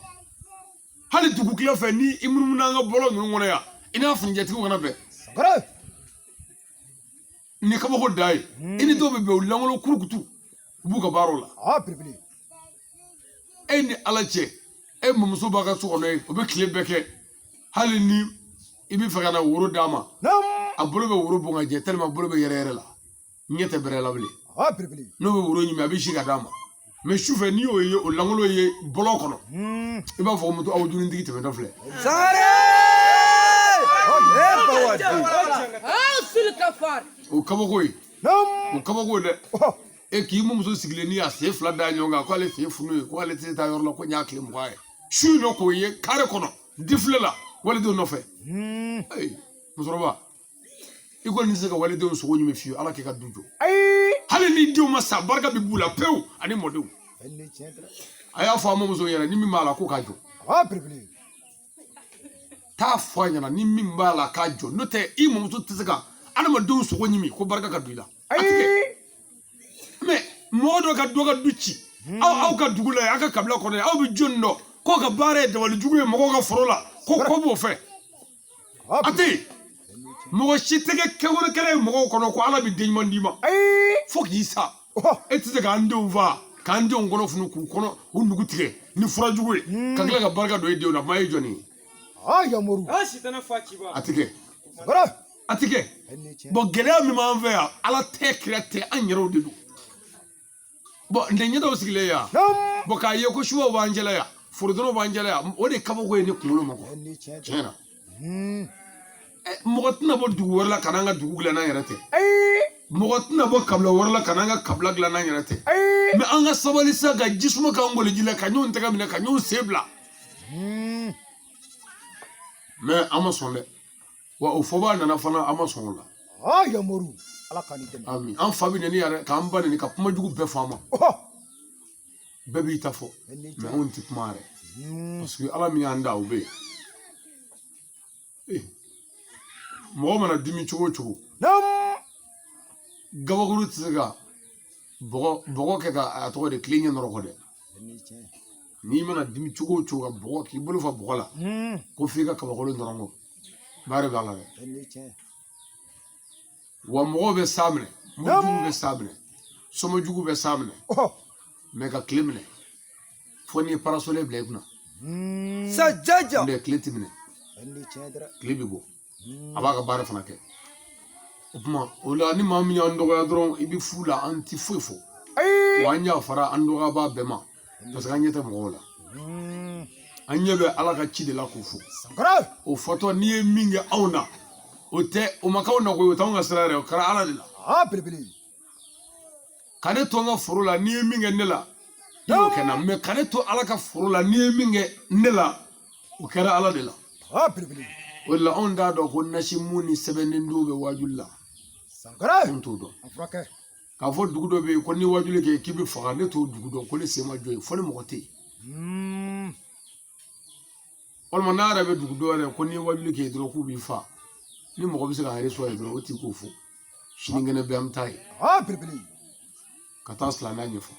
hali dugukila fɛ, ni i munumunu an ka bɔlɔn ninnu kɔnɔ yan, i n'a funjɛtigiw kana bɛn. Ni kabako da ye, i ni dɔw bɛ bɛn, u lankolon kurukutu, u b'u ka baaraw la. E ni Ala cɛ, e mamuso b'a ka so kɔnɔ yen, o bɛ tile bɛɛ kɛ, hali ni i bɛ fɛ ka na woro d'a ma, a bolo bɛ woro bɔn ka jɛ tellement bolo bɛ yɛrɛ yɛrɛ la, ɲɛ tɛ bɛrɛ la bilen. N'o bɛ woro ɲimi, a bɛ si ka d'a ma. Mais sufɛ, n'i y'o ye o lankolon ye bɔlɔn kɔnɔ, i b'a fɔ ko moto aw dunintigi tɛmɛtɔ filɛ. Sangare! E Bawadi. O kabako ye, o kabako ye dɛ. E k'i mamuso sigilen ni a sen 2 da ɲɔgɔn kan, k'ale sen funu ye, k'ale tɛ se taa yɔrɔ la, ko n y'a tile 20 ye su in nɔ, k'o ye kare kɔnɔ difile la walidenw nɔfɛ. Ee musokɔrɔba, i kɔni tɛ se ka walidenw sogo ɲimi fiyewu, Ala k'i ka du jɔ. Hali ni denw ma sa, barika bɛ b'u la pewu ani mɔdenw. A y'a fɔ a mamuso ɲɛna, ni min b'a la ko k'a jɔ. Taa fɔ a ɲɛna, ni min b'a la k'a jɔ, n'o tɛ i mamuso tɛ se ka adamadenw sogo ɲimi ko barika ka don i la. A tɛ kɛ. Mais mɔgɔ dɔ ka dɔ ka du ci, aw ka dugu la yen, aw ka kabila kɔnɔ yen, aw bɛ jɔnni dɔn k'o ka baara ye dabali jugu ye mɔgɔw ka foro la, ko b'o fɛ? A tɛ yen. Mɔgɔ si tɛ kɛ kɛwalekɛla ye mɔgɔw kɔnɔ ko Ala bɛ den ɲuman d'i ma fo k'i sa. E tɛ se k'an denw faa, k'an denw kɔnɔ funu, k'u kɔnɔ u nugu tigɛ ni fura jugu ye, ka tila ka barika don e denw na. Kuma ye jɔnni ye? A tɛ kɛ. A ti kɛ. Bon, gɛlɛya min b'an fɛ yan, Ala tɛ, kira tɛ, an yɛrɛw de don. Bon, n tɛ ɲɛdaw sigilen yan. Bon, k'a ye ko subaw b'an cɛla yan, forodɔnw b'an cɛla yan, o de ye kabako ye ne kunkolo ma quoi. Tiɲɛ na, mɔgɔ tɛna bɔ dugu wɛrɛ la ka n'an ka dugu dilan n'an yɛrɛ tɛ. Mɔgɔ tɛna bɔ kabila wɛrɛ la ka n'an ka kabila dilan n'an yɛrɛ tɛ. Mais an ka sabali sa, ka jisuma k'an gɔliji la, ka ɲɔgɔn tɛgɛ minɛ, ka ɲɔgɔn sen bila. Mais an ma sɔn dɛ. Wa o fɔbaa nana fana, an ma sɔn o la. Aa, Yamaru, Ala k'an dɛmɛ. Ami. An fa bɛ nɛni yɛrɛ, k'an ba nɛni, ka kuma jugu bɛɛ fɔ an ma. Bɛɛ b'i ta fɔ, mais anw tɛ kuma yɛrɛ, parce que Ala min y'an da, o bɛ yen. Mɔgɔ mana dimi cogo o cogo, gabakuru tɛ se ka bɔgɔ kɛ ka a tɔgɔ de tile ɲɛ nɔrɔ dɛ. N'i mana dimi cogo o cogo, ka bɔgɔ k'i bolo fa bɔgɔ la, ko f'i ka kabakolo nɔrɔ kɔ, baara b'a la dɛ. Wa mɔgɔw bɛ sa minɛ, murujugu bɛ sa minɛ, sɔmɔjugu bɛ sa minɛ, mais ka tile minɛ, fo n'i ye parasɔlɛ bila i kunna. Sa jaja. N'o tɛ tile ti minɛ, tile bɛ bɔ, a b'a ka baara fana kɛ. O tuma o la, ni maa min y'an dɔgɔya dɔrɔn, i bɛ fu la, an ti foyi fɔ. Wa an yafara an dɔgɔyabaa bɛɛ ma, parce que an ɲɛ tɛ mɔgɔw la, an ɲɛ bɛ Ala ka ci de la k'o fɔ. O fɔtɔ, n'i ye min kɛ anw na, o tɛ, o ma k'anw na koyi, o t'anw ka sira yɛrɛ, o kɛra Ala de la. Belebele. Ka ne to n ka foro la, n'i ye min kɛ ne la, i y'o kɛ n na. Mais ka ne to Ala ka foro la, n'i ye min kɛ ne la, o kɛra Ala de la. Belebele. O de la, anw t'a dɔn ko nasimu ni sɛbɛnden dɔw bɛ waajuli la. Anw t'o dɔn. K'a fɔ dugu dɔ bɛ yen ko ni waajuli kɛ k'i bɛ faga, ne t'o dugu dɔn, ko ne sen ma jɔ yen, fo ni mɔgɔ tɛ yen. Walima n'a yɛrɛ bɛ dugu dɔ yɛrɛ ko n'i ye waajuli kɛ dɔrɔn k'u b'i fa, ni mɔgɔ bɛ se ka reçoit yen dɔrɔn, o tigi k'o fɔ, sinikɛnɛ bɛɛ an bɛ taa yen ka taa silamɛya ɲɛfɔ,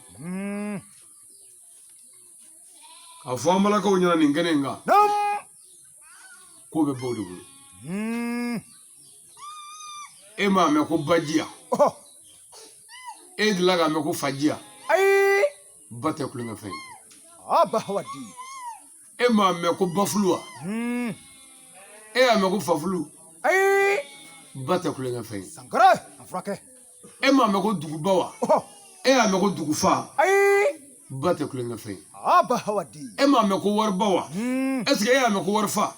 k'a fɔ an balakaw ɲɛna nin kɛnɛ in kan ko bɛ baw de bolo. E m'a mɛn ko bajiya? E delila k'a mɛn ko fajiya? Ba tɛ tulonkɛfɛn ye. E m'a mɛn ko bafulu wa? E y'a mɛn ko fafulu? Ba tɛ tulonkɛfɛn ye. E m'a mɛn ko duguba wa? E y'a mɛn ko dugufa? Ba tɛ tulonkɛfɛn ye. E m'a mɛn ko wariba wa? Est ce que e y'a mɛn ko warifa?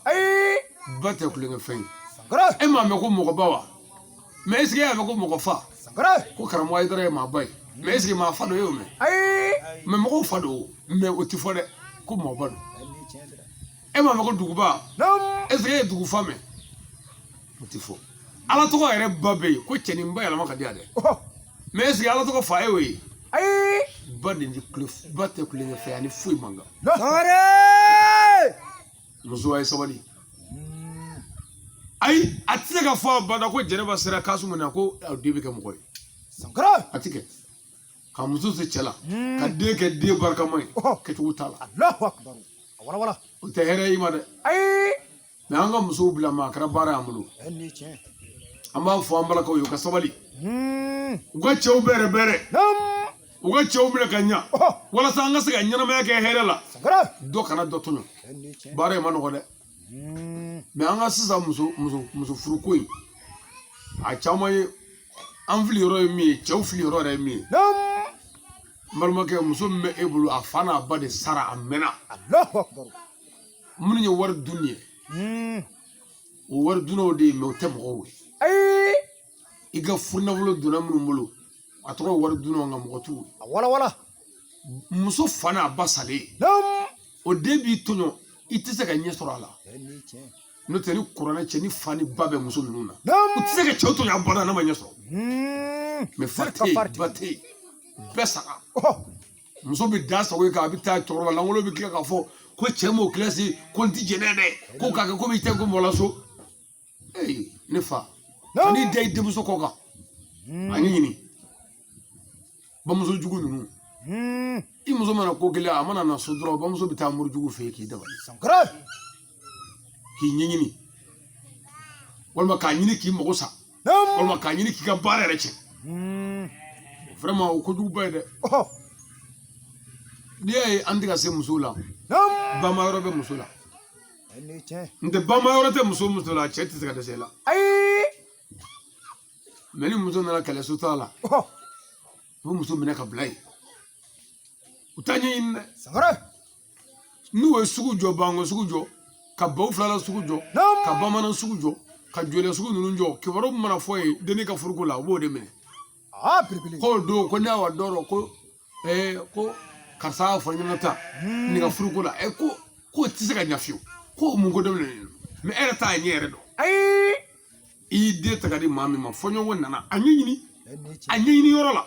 Ba tɛ tulonkɛfɛn ye. E m'a mɛn ko mɔgɔba wa? Mais est ce que e y'a mɛn ko mɔgɔfa? Ko karamɔgɔ Hayidara ye maaba ye, mais est ce que maa fa don, e y'o mɛn? Mais mɔgɔw fa don, mais o ti fɔ dɛ ko mɔgɔba don. E m'a mɛn ko duguba? Est ce que e ye dugufa mɛn? O ti fɔ. Ala tɔgɔ yɛrɛ ba bɛ yen ko cɛnin ba yɛlɛma ka di yan dɛ, mais est ce que Ala tɔgɔ fa e y'o ye? Ba de ni kulo, ba tɛ kulonkɛ fɛn, ani foyi man kan. Muso, a ye sabali. Ayi, a tɛ se ka fɔ abada ko Jɛnɛba sera Kasumu na ko a den bɛ kɛ mɔgɔ ye. A ti kɛ. Ka muso se cɛ la, ka den kɛ den barikama ye, kɛcogo t'a la. O tɛ hɛrɛ y'i ma dɛ. Mais an ka musow bila ma, a kɛra baara y'an bolo. An b'a fɔ an balakaw ye, u ka sabali, u ka cɛw bɛrɛ bɛrɛ, u ka cɛw minɛ ka ɲa, walasa an ka se ka ɲɛnamaya kɛ hɛrɛ la, dɔ kana dɔ tɔɲɔ. Baara in ma nɔgɔ dɛ. Mais an ka sisan muso muso muso furuko in, a caman ye an fili yɔrɔ ye min ye, cɛw fili yɔrɔ yɛrɛ ye min ye. N balimakɛ, muso min bɛ e bolo, a fa n'a ba de sara, a mɛnna. Minnu ye wari dun ye, o wari dunnaw de ye, mais o tɛ mɔgɔw ye. I ka furunafolo donna minnu bolo, a tɔgɔ ye wari dunnaw, nka mɔgɔ t'u ye. Muso fa n'a ba salen, o den b'i tɔɲɔ, i tɛ se ka ɲɛ sɔrɔ a la. N'o tɛ, ni kuranɛ cɛ, ni fa ni ba bɛ muso ninnu na, u tɛ se ka cɛw tɔɲɔ abada n'a ma ɲɛ sɔrɔ. Mais fa tɛ yen, ba tɛ yen, bɛɛ sara. Muso bɛ da sago kan, a bɛ taa cɛkɔrɔba lankolon bɛ tila k'a fɔ ko cɛ m'o kilasi, ko n ti jɛnɛ dɛ, ko k'a kɛ komi i tɛ ko mɔgɔ la so. Ee, ne fa, n'i da i denmuso kɔ kan, a ɲɛɲini bamuso jugu ninnu. I muso mana ko kelen, a mana na so dɔrɔn, bamuso bɛ taa mori jugu fɛ yen k'i dabali, k'i ɲɛɲini, walima k'a ɲini k'i mago sa, walima k'a ɲini k'i ka baara yɛrɛ tiɲɛ. Vraiment, o kojuguba ye dɛ. N'i y'a ye an tɛ ka se musow la, bama yɔrɔ bɛ muso la. N tɛ bama yɔrɔ tɛ muso muso la, cɛ tɛ se ka dɛsɛ i la. Mais ni muso nana kɛlɛ so t'a la, u bɛ muso minɛ ka bila yen, u t'a ɲɛɲini dɛ. Sangare. N'u ye sugu jɔ, Banko sugu jɔ, ka baw filala sugu jɔ, ka bamanan sugu jɔ, ka jɔlɛ sugu ninnu jɔ, kibaru mana fɔ yen denni ka furuko la, u b'o de minɛ. Aa, belebele. K'o don ko ne wa dɔrɔ ko ko karisa y'a fɔ ɲɛna tan nin ka furuko la, ko k'o tɛ se ka ɲɛ fiyewu, k'o mun ko daminɛ nin, mais e yɛrɛ t'a ɲɛ yɛrɛ dɔn. Ayi. I y'i den ta ka di maa min ma, fɔɲɔgɔn nana, a ɲɛɲini, a ɲɛɲini yɔrɔ la.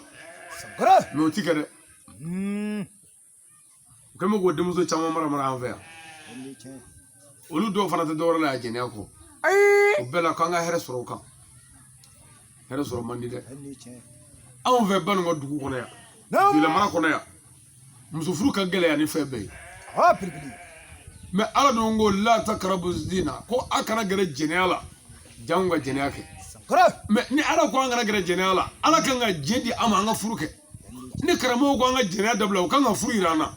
Sangare. Mais o ti kɛ dɛ. U kɛlen bɛ k'o denmuso caman mara mara an fɛ yan. Olu dɔw fana tɛ dɔwɛrɛ la yan jɛnɛya kɔ. Ayi. O bɛɛ la k'an ka hɛrɛ sɔrɔ o kan, hɛrɛ sɔrɔ man di dɛ. Anw fɛ Banikɔ dugu kɔnɔ yan, Jula mara kɔnɔ yan, muso furu ka gɛlɛya ni fɛn bɛɛ ye. Aa, belebele. Mais Ala dun ko la takarabu zina, ko a kana gɛrɛ jɛnɛya la, jango ka jɛnɛya kɛ. Sangare. Mais ni Ala ko an kana gɛrɛ jɛnɛya la, Ala kan ka jɛn di an ma an ka furu kɛ. Ni karamɔgɔw ko an ka jɛnɛya dabila, u kan ka furu yira an na.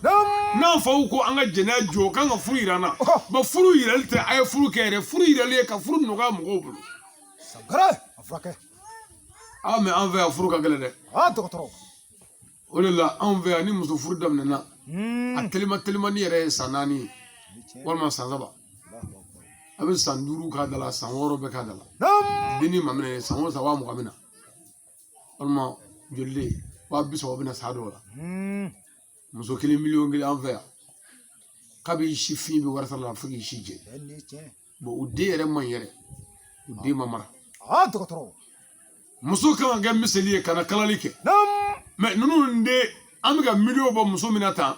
N'an faw ko an ka jɛnɛya jɔ, u kan ka furu yira an na. Bon, furu yirali tɛ a ye furu kɛ yɛrɛ, furu yirali ye ka furu nɔgɔya mɔgɔw bolo. Sangare, a furakɛ. Aa, mais an fɛ yan furu ka gɛlɛn dɛ. Aa, dɔgɔtɔrɔ. O de la anw fɛ yan, ni muso furu daminɛna, a telima telimani yɛrɛ ye san 4 ye walima san 3, a bɛ san 5 k'a da la, san 6 bɛ k'a da la. Denni ma minɛ, san o san 20,000 bɛ na, walima joli de 30,000 bɛ na san dɔw la. Muso kelen 1,1 million an fɛ yan, kabi si fin bɛ wari sara la fo k'i si jɛ. Bon, u den yɛrɛ man ɲi yɛrɛ, u den ma mara. Aa, dɔgɔtɔrɔ. Muso kan ka kɛ miseli ye ka na kalali kɛ. Mais ninnu de, an bɛ ka miliyɔn bɔ muso min na tan,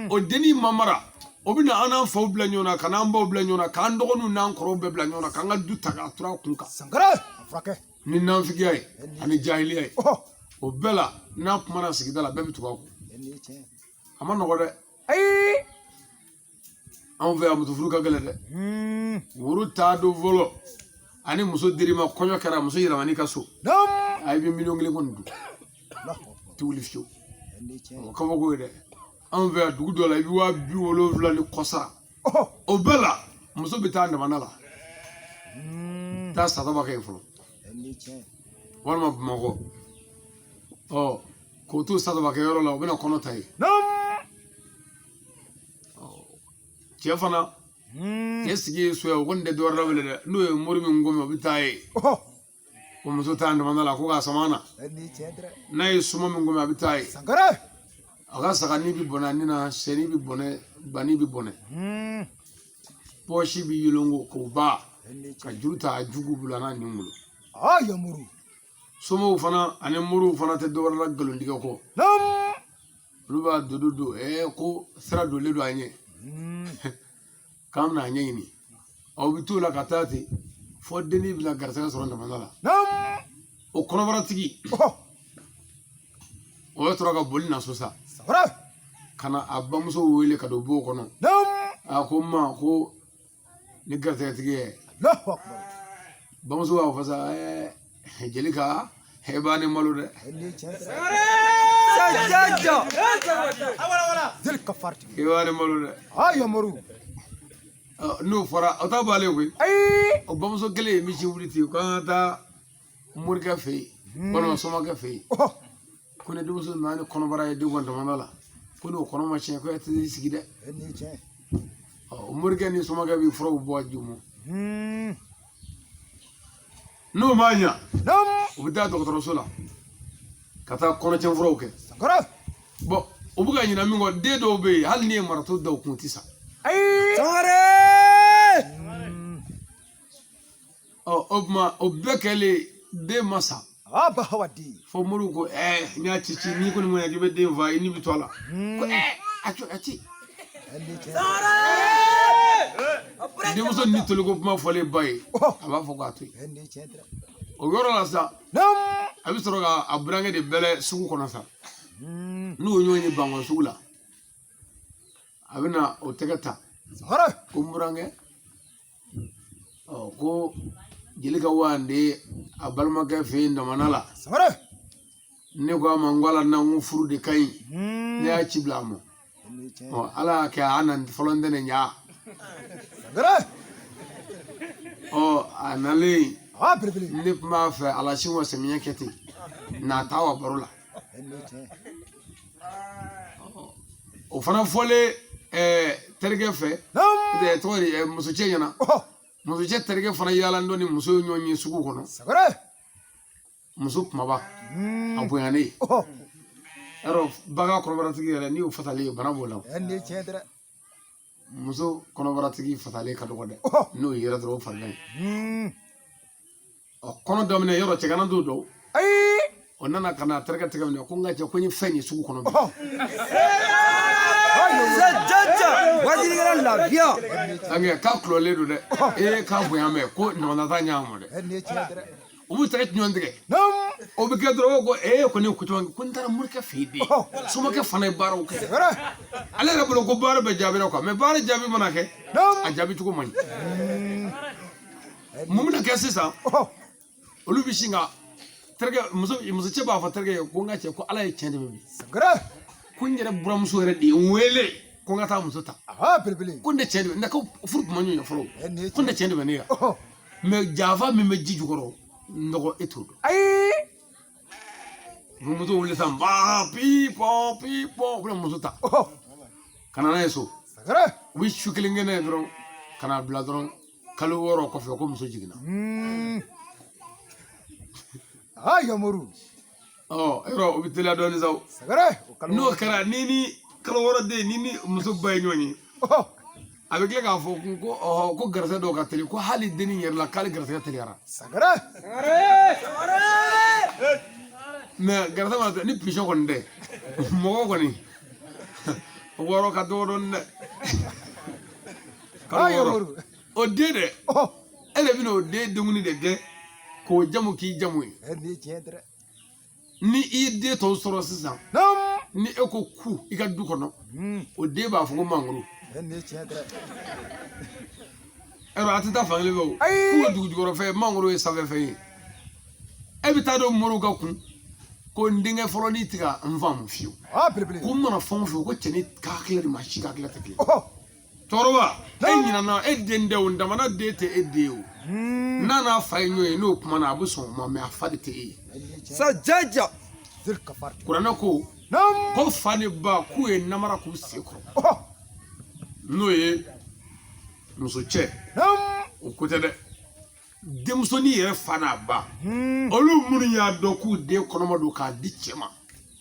o dennin ma mara, o bɛ na an n'an faw bila ɲɔgɔn na, ka n'an baw bila ɲɔgɔn na, k'an dɔgɔninw n'an kɔrɔw bɛɛ bila ɲɔgɔn na, k'an ka du ta k'a turu a kun kan. Sangare, a furakɛ. Ni nanfigiya ye ani jahiliya ye. O bɛɛ la, n'a kumana sigida la, bɛɛ bɛ tugu a kɔ. A ma nɔgɔ dɛ. Ayi. Anw fɛ yan muso furu ka gɛlɛn dɛ. Woro t'a don fɔlɔ, ani muso dir'i ma, kɔɲɔ kɛra, muso yɛlɛman'i ka so, a bɛ 1,1 million kɔni dun, ti wuli fiyewu. O kabako ye dɛ. Anw fɛ yan dugu dɔ la, i bɛ 70,000 ni kɔ sara. O bɛɛ la, muso bɛ taa damanda la, taa san 3 kɛ yen fɔlɔ, walima Bamakɔ. Ɔ, k'o to san 3 kɛ yɔrɔ la, o bɛna kɔnɔ ta yen. Cɛ fana, cɛ sigi ye so yan, o kɔni tɛ dɔwɛrɛ la bilen dɛ. N'o ye mori min ko min, o bɛ taa yen. Ko muso taa damanda la, ko k'a sama na. N'a ye suma min ko min, a bɛ taa yen. A ka sagani bɛ bɔnɛ a ni na, sɛni bɛ bɔnɛ, bani bɛ bɔnɛ, pɔsi bɛ yelonko k'o ba ka juru ta a jugu bolo, a n'a nin bolo. Somaw fana ani moriw fana tɛ dɔwɛrɛ la nkalontigɛ kɔ. Olu b'a dodo don ko sira donlen don a ɲɛ, k'an bɛna a ɲɛɲini. Aw bɛ t'o la ka taa ten fɔ dennin bɛna garisɛgɛ sɔrɔ damanda la. O kɔnɔbaratigi, o bɛ sɔrɔ ka boli na so sa, ka na a bamuso wele ka don bon kɔnɔ. A ko n ma ko ni garisɛgɛtigi ye. Bamuso b'a fɔ sa, Jelika, e b'a ni malo dɛ. I b'a ni malo dɛ. N'o fɔra, o t'a b'ale koyi. O bamuso kelen ye misi wuli ten, k'an ka taa morikɛ fɛ yen walima somakɛ fɛ yen, ko ne denmuso nana ni kɔnɔbara ye den kɔni damanda la, ko n'o kɔnɔ ma tiɲɛ, ko e tɛ sigi dɛ. O morikɛ ni somakɛ bɛ furaw bɔ a jumu. N'o ma ɲa, u bɛ taa dɔgɔtɔrɔso la ka taa kɔnɔcɛn furaw kɛ. Bon, u bɛ ka ɲinɛ min kɔ, den dɔw bɛ yen, hali n'i ye marato da u kun, u tɛ sa. Ɔ, o tuma o bɛɛ kɛlen, den ma sa. Fo moriw ko n y'a ci ci, n'i kɔni ma ɲɛ k'i bɛ den fa, i ni bɛ to a la. Ko a ci a ci. Denmuso ni toliko kuma fɔlen ba ye, a b'a fɔ k'a to yen. O yɔrɔ la sa, a bɛ sɔrɔ ka a burankɛ de bɛlɛ sugu kɔnɔ sa. N'u ye ɲɔgɔn ye Bankɔ sugu la, a bɛ na o tɛgɛ ta, ko n burankɛ, ɔ, ko Jelika wande a balimakɛ fɛ yen damana la. Ne ko a ma, n ko ala na, n ko furu de ka ɲi, ne y'a ci bila a ma. Ɔ, ala y'a kɛ a na fɔlɔ ntɛnɛn ɲa. Ɔ, a nalen Belebele. Ne tun b'a fɛ ala sin wa samiya kɛ ten n'a taa wa baro la. O fana fɔlen terikɛ fɛ, tɔgɔ di, musocɛ ɲɛna. Musocɛ terikɛ fana yaala dɔɔni, muso ye ɲɔgɔn ye sugu kɔnɔ. Muso kumaba a bonyanen. Yarɔ bagan kɔnɔbaratigi yɛrɛ, n'i y'o fasalen ye, bana b'o la. Muso kɔnɔbaratigi fasalen ka dɔgɔ dɛ, n'o yera dɔrɔn o farigan ye. Ɔ kɔnɔ daminɛ yɔrɔ cɛ kana t'o dɔn. O nana ka na terikɛ tɛgɛ minɛ ko n ka cɛ, ko n ye fɛn ye sugu kɔnɔ bi. Wajilikɛla lafiya. Sankɛ k'a kulɔlen don dɛ, ee k'a bonya mɛ ko ɲɔgɔnna t'a ɲɛ ma dɛ. U b'u tɛgɛ ɲɔgɔn tigɛ, o bɛ kɛ dɔrɔn ko ee ko ne ko caman ko n taara morikɛ fɛ yen de, somakɛ fana ye baaraw kɛ. Ale yɛrɛ bolo ko baara bɛɛ jaabira quoi, mais baara jaabi mana kɛ, a jaabi cogo man ɲi. Mun bɛna kɛ sisan? Olu bɛ sin ka terikɛ muso musocɛ b'a fɔ terikɛ ye ko n ka cɛ, ko ala ye tiɲɛ dɛmɛ bi, ko n yɛrɛ buramuso yɛrɛ de ye n wele ko n ka taa muso ta. Ko n tɛ tiɲɛ dɛmɛ ne ko furu tun ma ɲɛ fɔlɔ, ko n tɛ tiɲɛ dɛmɛ ne ya, mais janfa min bɛ ji jukɔrɔ n dɔgɔ, e t'o dɔn. U bɛ moto wuli sisan, ba pi pɔn pi pɔn, u bɛna muso ta ka na n'a ye so. U bɛ su kelen kɛ n'a ye dɔrɔn ka n'a bila dɔrɔn, kalo 6 kɔfɛ ko muso jiginna. Aa Yamuru. Ɔ yɔrɔ o bɛ teliya dɔɔnin sa o. N'o kɛra ni kalo 6 den ni muso ba ye ɲɔgɔn ye, a bɛ tila k'a fɔ ko ɔhɔ ko garisɛgɛ dɔw ka teli, ko hali dennin yɛrɛ la k'ale garisɛgɛ teliyara. Mais garisɛgɛ mana ni pisɔn kɔni tɛ, mɔgɔ kɔni 6 ka dɔgɔ dɔɔnin dɛ. Kalo 6 o den dɛ, e de bɛna o den dumuni de kɛ k'o jamu k'i jamu ye. Ni i ye den tɔw sɔrɔ sisan, ni e ko ku i ka du kɔnɔ, o den b'a fɔ ko mangoro. Ɛrɔ a tɛ taa fan kelen fɛ o, k'u ye dugu jukɔrɔfɛn, mangoro ye sanfɛfɛn ye. E bɛ taa don moriw ka kun ko n denkɛ fɔlɔ n'i tɛ ka n faamu fiyewu, ko n mana fɛn o fɛn ko cɛnin ka hakilila ni maa si ka hakilila tɛ kelen. Cɛkɔrɔba e ɲinana e den tɛ o, n damana den tɛ e den ye o. N'a n'a fa ye ɲɔgɔn ye, n'o kumana a bɛ sɔn o ma, mais a fa de tɛ e ye. Sajaja. Kuranɛ ko fa ni ba k'u ye namara k'u sen kɔrɔ, n'o ye muso cɛ o ko tɛ dɛ, denmusonin yɛrɛ fa n'a ba, olu minnu y'a dɔn k'u den kɔnɔma don k'a di cɛ ma,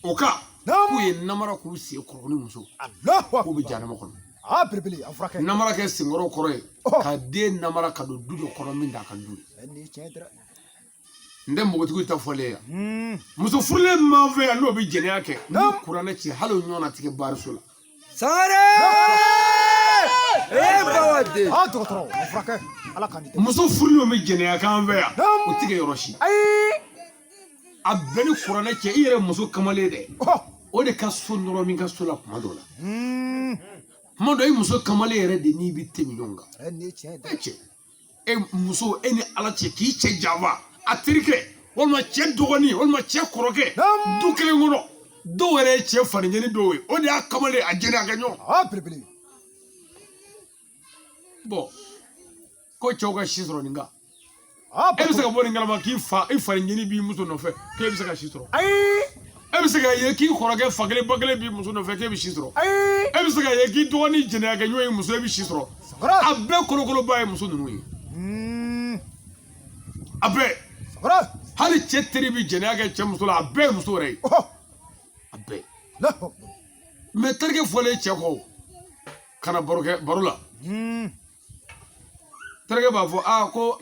o kan k'u ye namara k'u sen kɔrɔ ni muso, k'u bɛ jahanama kɔnɔ. Namara kɛ senkɔrɔ kɔrɔ ye ka den namara ka don du dɔ kɔnɔ min t'a ka du ye. N tɛ npogotigiw ta fɔlen yan, muso furulen min b'an fɛ yan n'o bɛ jɛnɛya kɛ ni kuranɛ ci, hali o ɲɔgɔnna tɛ kɛ baariso la. Sangare! E bawa den. Ah dɔgɔtɔrɔ, a furakɛ. Ala k'an di. Muso furulenw bɛ jɛnɛya k'an fɛ yan, o tɛ kɛ yɔrɔ si. A bɛɛ ni kuranɛ cɛ, i yɛrɛ muso kamalen dɛ, o de ka so nɔrɔ min ka so la kuma dɔ la. Kuma dɔ i muso kamalen yɛrɛ de n'i bɛ tɛmɛ ɲɔgɔn kan. E cɛ, e muso, e ni ala cɛ k'i cɛ janfa a terikɛ walima cɛ dɔgɔnin walima cɛ kɔrɔkɛ du kelen kɔnɔ, dɔw yɛrɛ ye cɛ fanicɛni dɔw ye, o de y'a kamalen a jɛnɛ a kɛ ɲɔgɔn. Belebele. Bɔn ko cɛw ka si sɔrɔ nin kan, e bɛ se ka bɔ nin kalama k'i fa i fanicɛni b'i muso nɔfɛ k'e bɛ se ka si sɔrɔ. E bɛ se ka ye k'i kɔrɔkɛ fa kelen ba kelen b'i muso nɔfɛ k'e bɛ si sɔrɔ. E bɛ se ka ye k'i dɔgɔnin jɛnɛya kɛ ɲɔgɔn ye muso, e bɛ si sɔrɔ. A bɛɛ kolokoloba ye muso ninnu ye. A bɛɛ. Hali cɛ teri bɛ jɛnɛya kɛ cɛ muso la, a bɛɛ ye muso yɛrɛ ye. A bɛɛ. Mais terikɛ fɔlen cɛ kɔ ka na baro kɛ baro la. Terikɛ b'a fɔ aa ko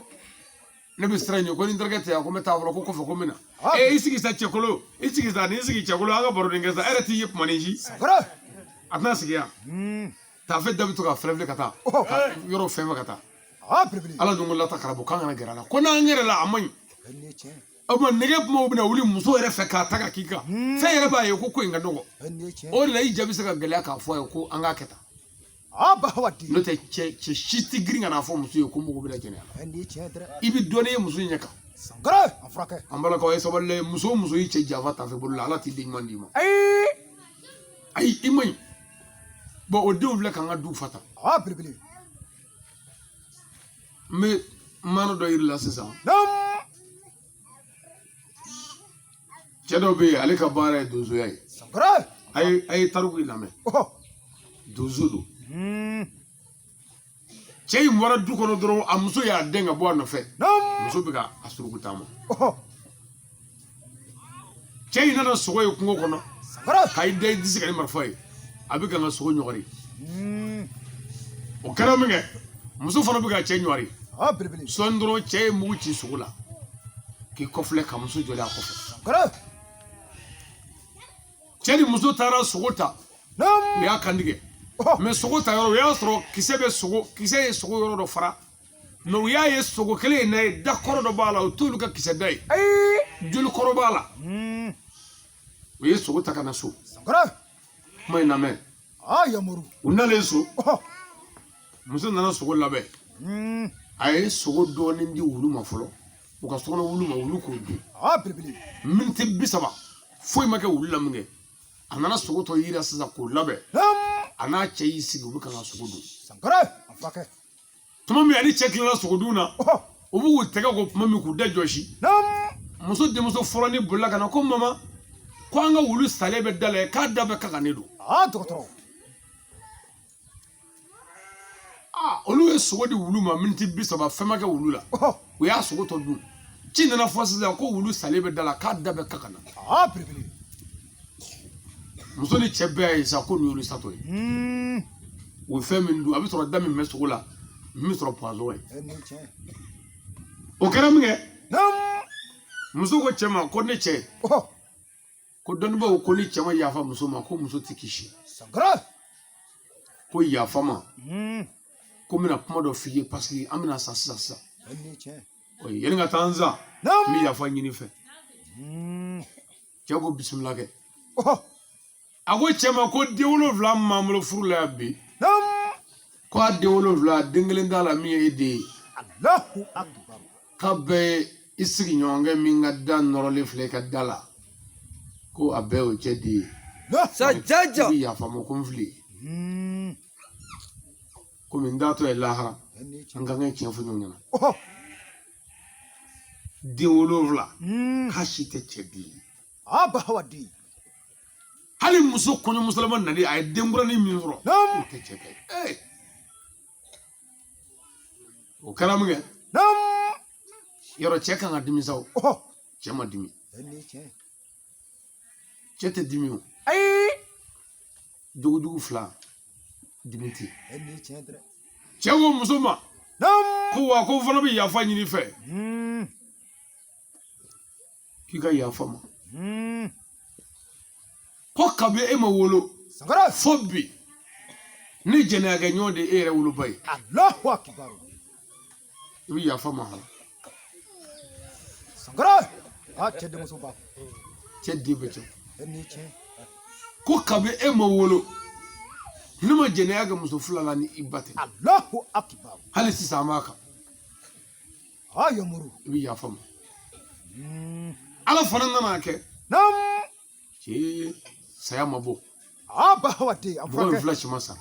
ne bɛ sira ɲini, ko ni terikɛ tɛ yan ko n bɛ taa fɔlɔ, ko kɔfɛ ko n bɛ na. Ee i sigi sa cɛkolo, i sigi sa, n'i sigi cɛkolo an ka baro nin kɛ sa, e yɛrɛ t'i ye kuma ni si. A tɛna sigi yan. Taafe da bɛ to ka filɛ filɛ ka taa yɔrɔ fɛn fɛn ka taa. Ala dun ko lata karabo k'an kana gɛrɛ a la, ko n'an gɛrɛ la a man ɲi. O tuma nege kumaw bɛna wuli muso yɛrɛ fɛ k'a ta ka k'i kan. Fɛn yɛrɛ b'a ye ko in ka nɔgɔ. O de la i ja bɛ se ka gɛlɛya k'a fɔ a ye ko an k'a kɛ tan. N'o tɛ cɛ si tɛ girin ka n'a fɔ muso ye ko mɔgɔ bɛna jɛnɛya la. I bɛ dɔɔnin ye muso ɲɛ kan. An balakaw ye sabali dɛ, muso o muso y'i cɛ janfa taafe bolo la, Ala t'i den ɲuman d'i ma. Ayi i man ɲi. Bɔn o denw filɛ k'an ka du fa tan. N bɛ maana dɔ yir'i la sisan. Cɛ dɔ bɛ yen, ale ka baara ye donsoya ye. Sankara. A ye tariku in lamɛn. Donso don. Cɛ in bɔra du kɔnɔ dɔrɔn, a muso y'a den ka bɔ a nɔfɛ. Muso bɛ ka a suruku taama. Cɛ in nana sogo ye kungo kɔnɔ. Sankara. K'a da i disi kan ni marifa ye, a bɛ ka n ka sogo ɲɔgɔri. O kɛra min kɛ, muso fana bɛ ka cɛ ɲɔgɔri. Aa, belebele. Sɔɔni dɔrɔn, cɛ ye mugu ci sogo la k'i kɔfilɛ ka muso jɔlen a kɔfɛ. Sankara. Cɛ ni muso taara sogo ta. U y'a kantigɛ, mais sogo ta yɔrɔ, o y'a sɔrɔ kisɛ bɛ sogo, kisɛ ye sogo yɔrɔ dɔ fara, mais u y'a ye sogo kelen in na ye, da kɔrɔ dɔ b'a la, o t'olu ka kisɛ da ye. Ayi. Joli kɔrɔ b'a la. U ye sogo ta ka na so. Sankara. Kuma in lamɛn. Aa, yamaru. U nalen so, muso nana sogo labɛn. A ye sogo dɔɔnin di wulu ma fɔlɔ, u ka sokɔnɔ wulu ma, wulu k'o dun. Aa, belebele. Miniti 30, foyi ma kɛ wulu la min kɛ, a nana sogo tɔ yira sisan k'o labɛn. A n'a cɛ y'i sigi, u bɛ ka sogo dun. Sankara, a furakɛ. Tuma min ani cɛ tilala sogo dun na, u b'u k'u tɛgɛ ko tuma min, k'u da jɔsi, muso denmuso fɔlɔ ni bolila ka na ko: "Mama, ko an ka wulu salen bɛ da la yen, k'a da bɛɛ kagannen don." Aa, dɔgɔtɔrɔ. Aa, olu ye sogo di wulu ma miniti 30, fɛn ma kɛ wulu la. U y'a sogo tɔ dun. Ci nana fɔ sisan ko wulu salen bɛ da la, k'a da bɛɛ kaganna. Aa, belebele. Muso ni cɛ bɛɛ ye sa ko nin y'olu satɔ ye. U ye fɛn min dun, a bɛ sɔrɔ da min bɛ sogo la, min bɛ sɔrɔ poison ye. Nin ye tiɲɛ. O kɛra min kɛ, muso ko cɛ ma ko: "Ne cɛ, ko dɔnnibaaw ko ni cɛ ma yafa muso ma, ko muso tɛ kisi." Sankara. Ko yafa ma, ko n bɛna kuma dɔ f'i ye, parce que an bɛna sa sisan sisan. Nin ye tiɲɛ. Yanni ka taa n sa, n bɛ yafa ɲini fɛ. Cɛ ko: "Bisimila kɛ." A ko cɛ ma ko den 7 min b'an bolo furu la yan bi, ko a den 7, den kelen t'a la min ye e den ye. Allahu akbar. K'a bɛɛ ye i sigiɲɔgɔnkɛ min ka da nɔrɔlen filɛ i ka da la, ko a bɛɛ y'o cɛ den ye. Sa jaja. I bɛ yafa n ma, ko n fili, komi n taatɔ ye lahara, an ka kan tiɲɛ fɔ ɲɔgɔn ɲɛna. Den 7, k'a si tɛ cɛ den ye. Aa, bahawa di. Hali muso kɔɲɔmusolama nalen, a ye denkuranin min sɔrɔ, o tɛ cɛ ta ye. O kɛra min kɛ, yɔrɔ cɛ kan ka dimi sa o. Cɛ ma dimi. Nin ye tiɲɛ. Cɛ tɛ dimi o. Ayi. Jogojugu fila, dimi tɛ yen. Nin ye tiɲɛ dɛ. Cɛ ko muso ma ko wa ko n fana bɛ yafa ɲini i fɛ, k'i ka yafa ma, ko kabi e ma wolo Sankara. fo bi, ne jɛnɛyakɛ ɲɔgɔn de e yɛrɛ woloba ye. Allahu akbar. I bɛ yafa ma hɔn. Sankara. Aa, cɛ denmuso ba. Cɛ den bɛ cɛ. Nin ye tiɲɛ. Ko kabi e ma wolo, ne ma jɛnɛya kɛ muso fila la ni i ba tɛ. Allahu akbar. Hali sisan an b'a kan. Aa, yamuru. I bɛ yafa ma. Ala fana nana kɛ, cɛ saya ma bɔ. Aa, bahawa di, a Mɔgɔ in furakɛ. fila si ma sa,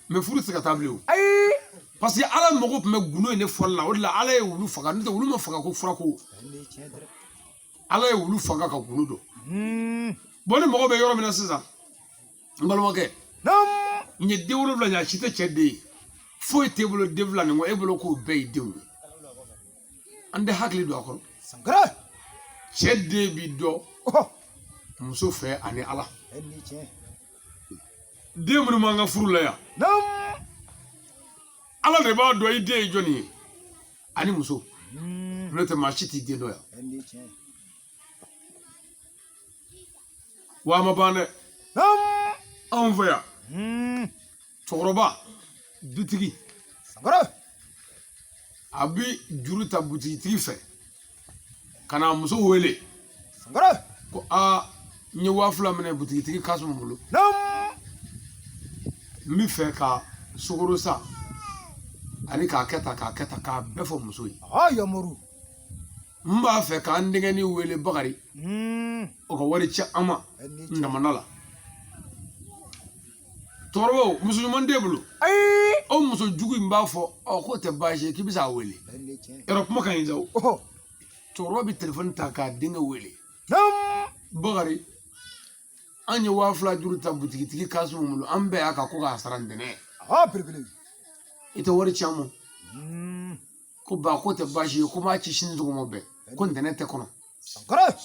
mais furu tɛ se ka taa bilen o. Ayi. Parce que Ala mago tun bɛ gundo in de fɔli la, o de la Ala ye wulu faga. N'o tɛ, wulu ma faga ko fura ko. Nin ye tiɲɛ dɛ. Ala ye wulu faga ka gundo dɔn. Bon, ni mɔgɔ bɛ yɔrɔ min na sisan, n balimakɛ, n ye den 7 ɲɛ, a si tɛ cɛ den ye, foyi t'e bolo den fila nin kɔ, e bolo k'o bɛɛ ye denw ye. An tɛ hakili don a kɔrɔ. Sankara. Cɛ den b'i dɔn muso fɛ ani Ala. Nin ye tiɲɛ. Den minnu b'an ka furu la yan, Ala de b'a dɔn i den ye jɔnni ye ani muso. N'o tɛ, maa si t'i den dɔn yan. Nin ye tiɲɛ. Wa a ma ban dɛ. Anw fɛ yan, cɛkɔrɔba dutigi, Sankara. a bi juru ta butigitigi fɛ ka na muso wele. Sankara. Ko: "Aa, n ye 2000 minɛ butigitigi Kasimu bolo, n bɛ fɛ ka sukaro san ani k'a kɛ tan, k'a kɛ tan," k'a bɛɛ fɔ muso ye. Aa, yamaru. "N b'a fɛ k'an denkɛnin wele Bakari, o ka wari ci an ma Nin ye n damana la." Cɛkɔrɔbaw, muso ɲuman t'e bolo. Ayi. O muso jugu in b'a fɔ ɔ k'o tɛ baasi ye, k'i bɛ se a wele. Nin ye tiɲɛ. Yɔrɔ kuma ka ɲi sa o. Cɛkɔrɔba bɛ telefɔni ta k'a denkɛ wele. Bakari an ye 2000 juru ta butigitigi Kasimu bolo, an bɛɛ y'a kan ko k'a sara ntɛnɛn. Aa, belebele. I tɛ wari ci an ma. Ko ba ko tɛ baasi ye, ko n b'a ci sini sɔgɔma bɛɛ, ko ntɛnɛn tɛ kɔnɔ. Sankara.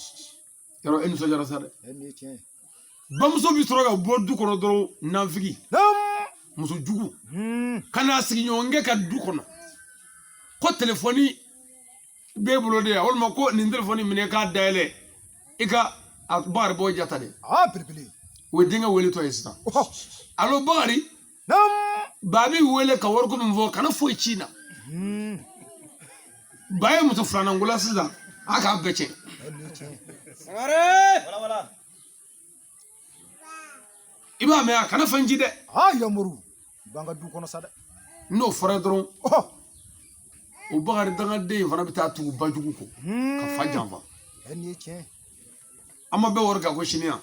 Yɔrɔ e nisɔndiyara sa dɛ. Nin ye tiɲɛ ye. Bamuso bɛ sɔrɔ ka bɔ du kɔnɔ dɔrɔn, nafigi, muso jugu, ka n'a sigiɲɔgɔnkɛ ka du kɔnɔ ko telefɔni b'e bolo de yan, walima ko nin telefɔni minɛ k'a dayɛlɛ i ka a Bakari bɔ jata dɛ. Aa, belebele. O ye denkɛ weletɔ ye sisan. Alo Bakari, ba b'i wele ka wariko min fɔ, kana foyi ci n na. Ba ye muso filanan ko la sisan, a k'a bɛɛ tiɲɛ. Sangare. I b'a mɛn, a kana fɛn ci dɛ. Aa, Yamuru b'an ka du kɔnɔ sa dɛ. N'o fɔra dɔrɔn, o Bakari dangaden in fana bɛ taa tugu bajugu kɔ ka fa janfa. Nin ye tiɲɛ. An ma bɛɛ wari kan ko sini yan.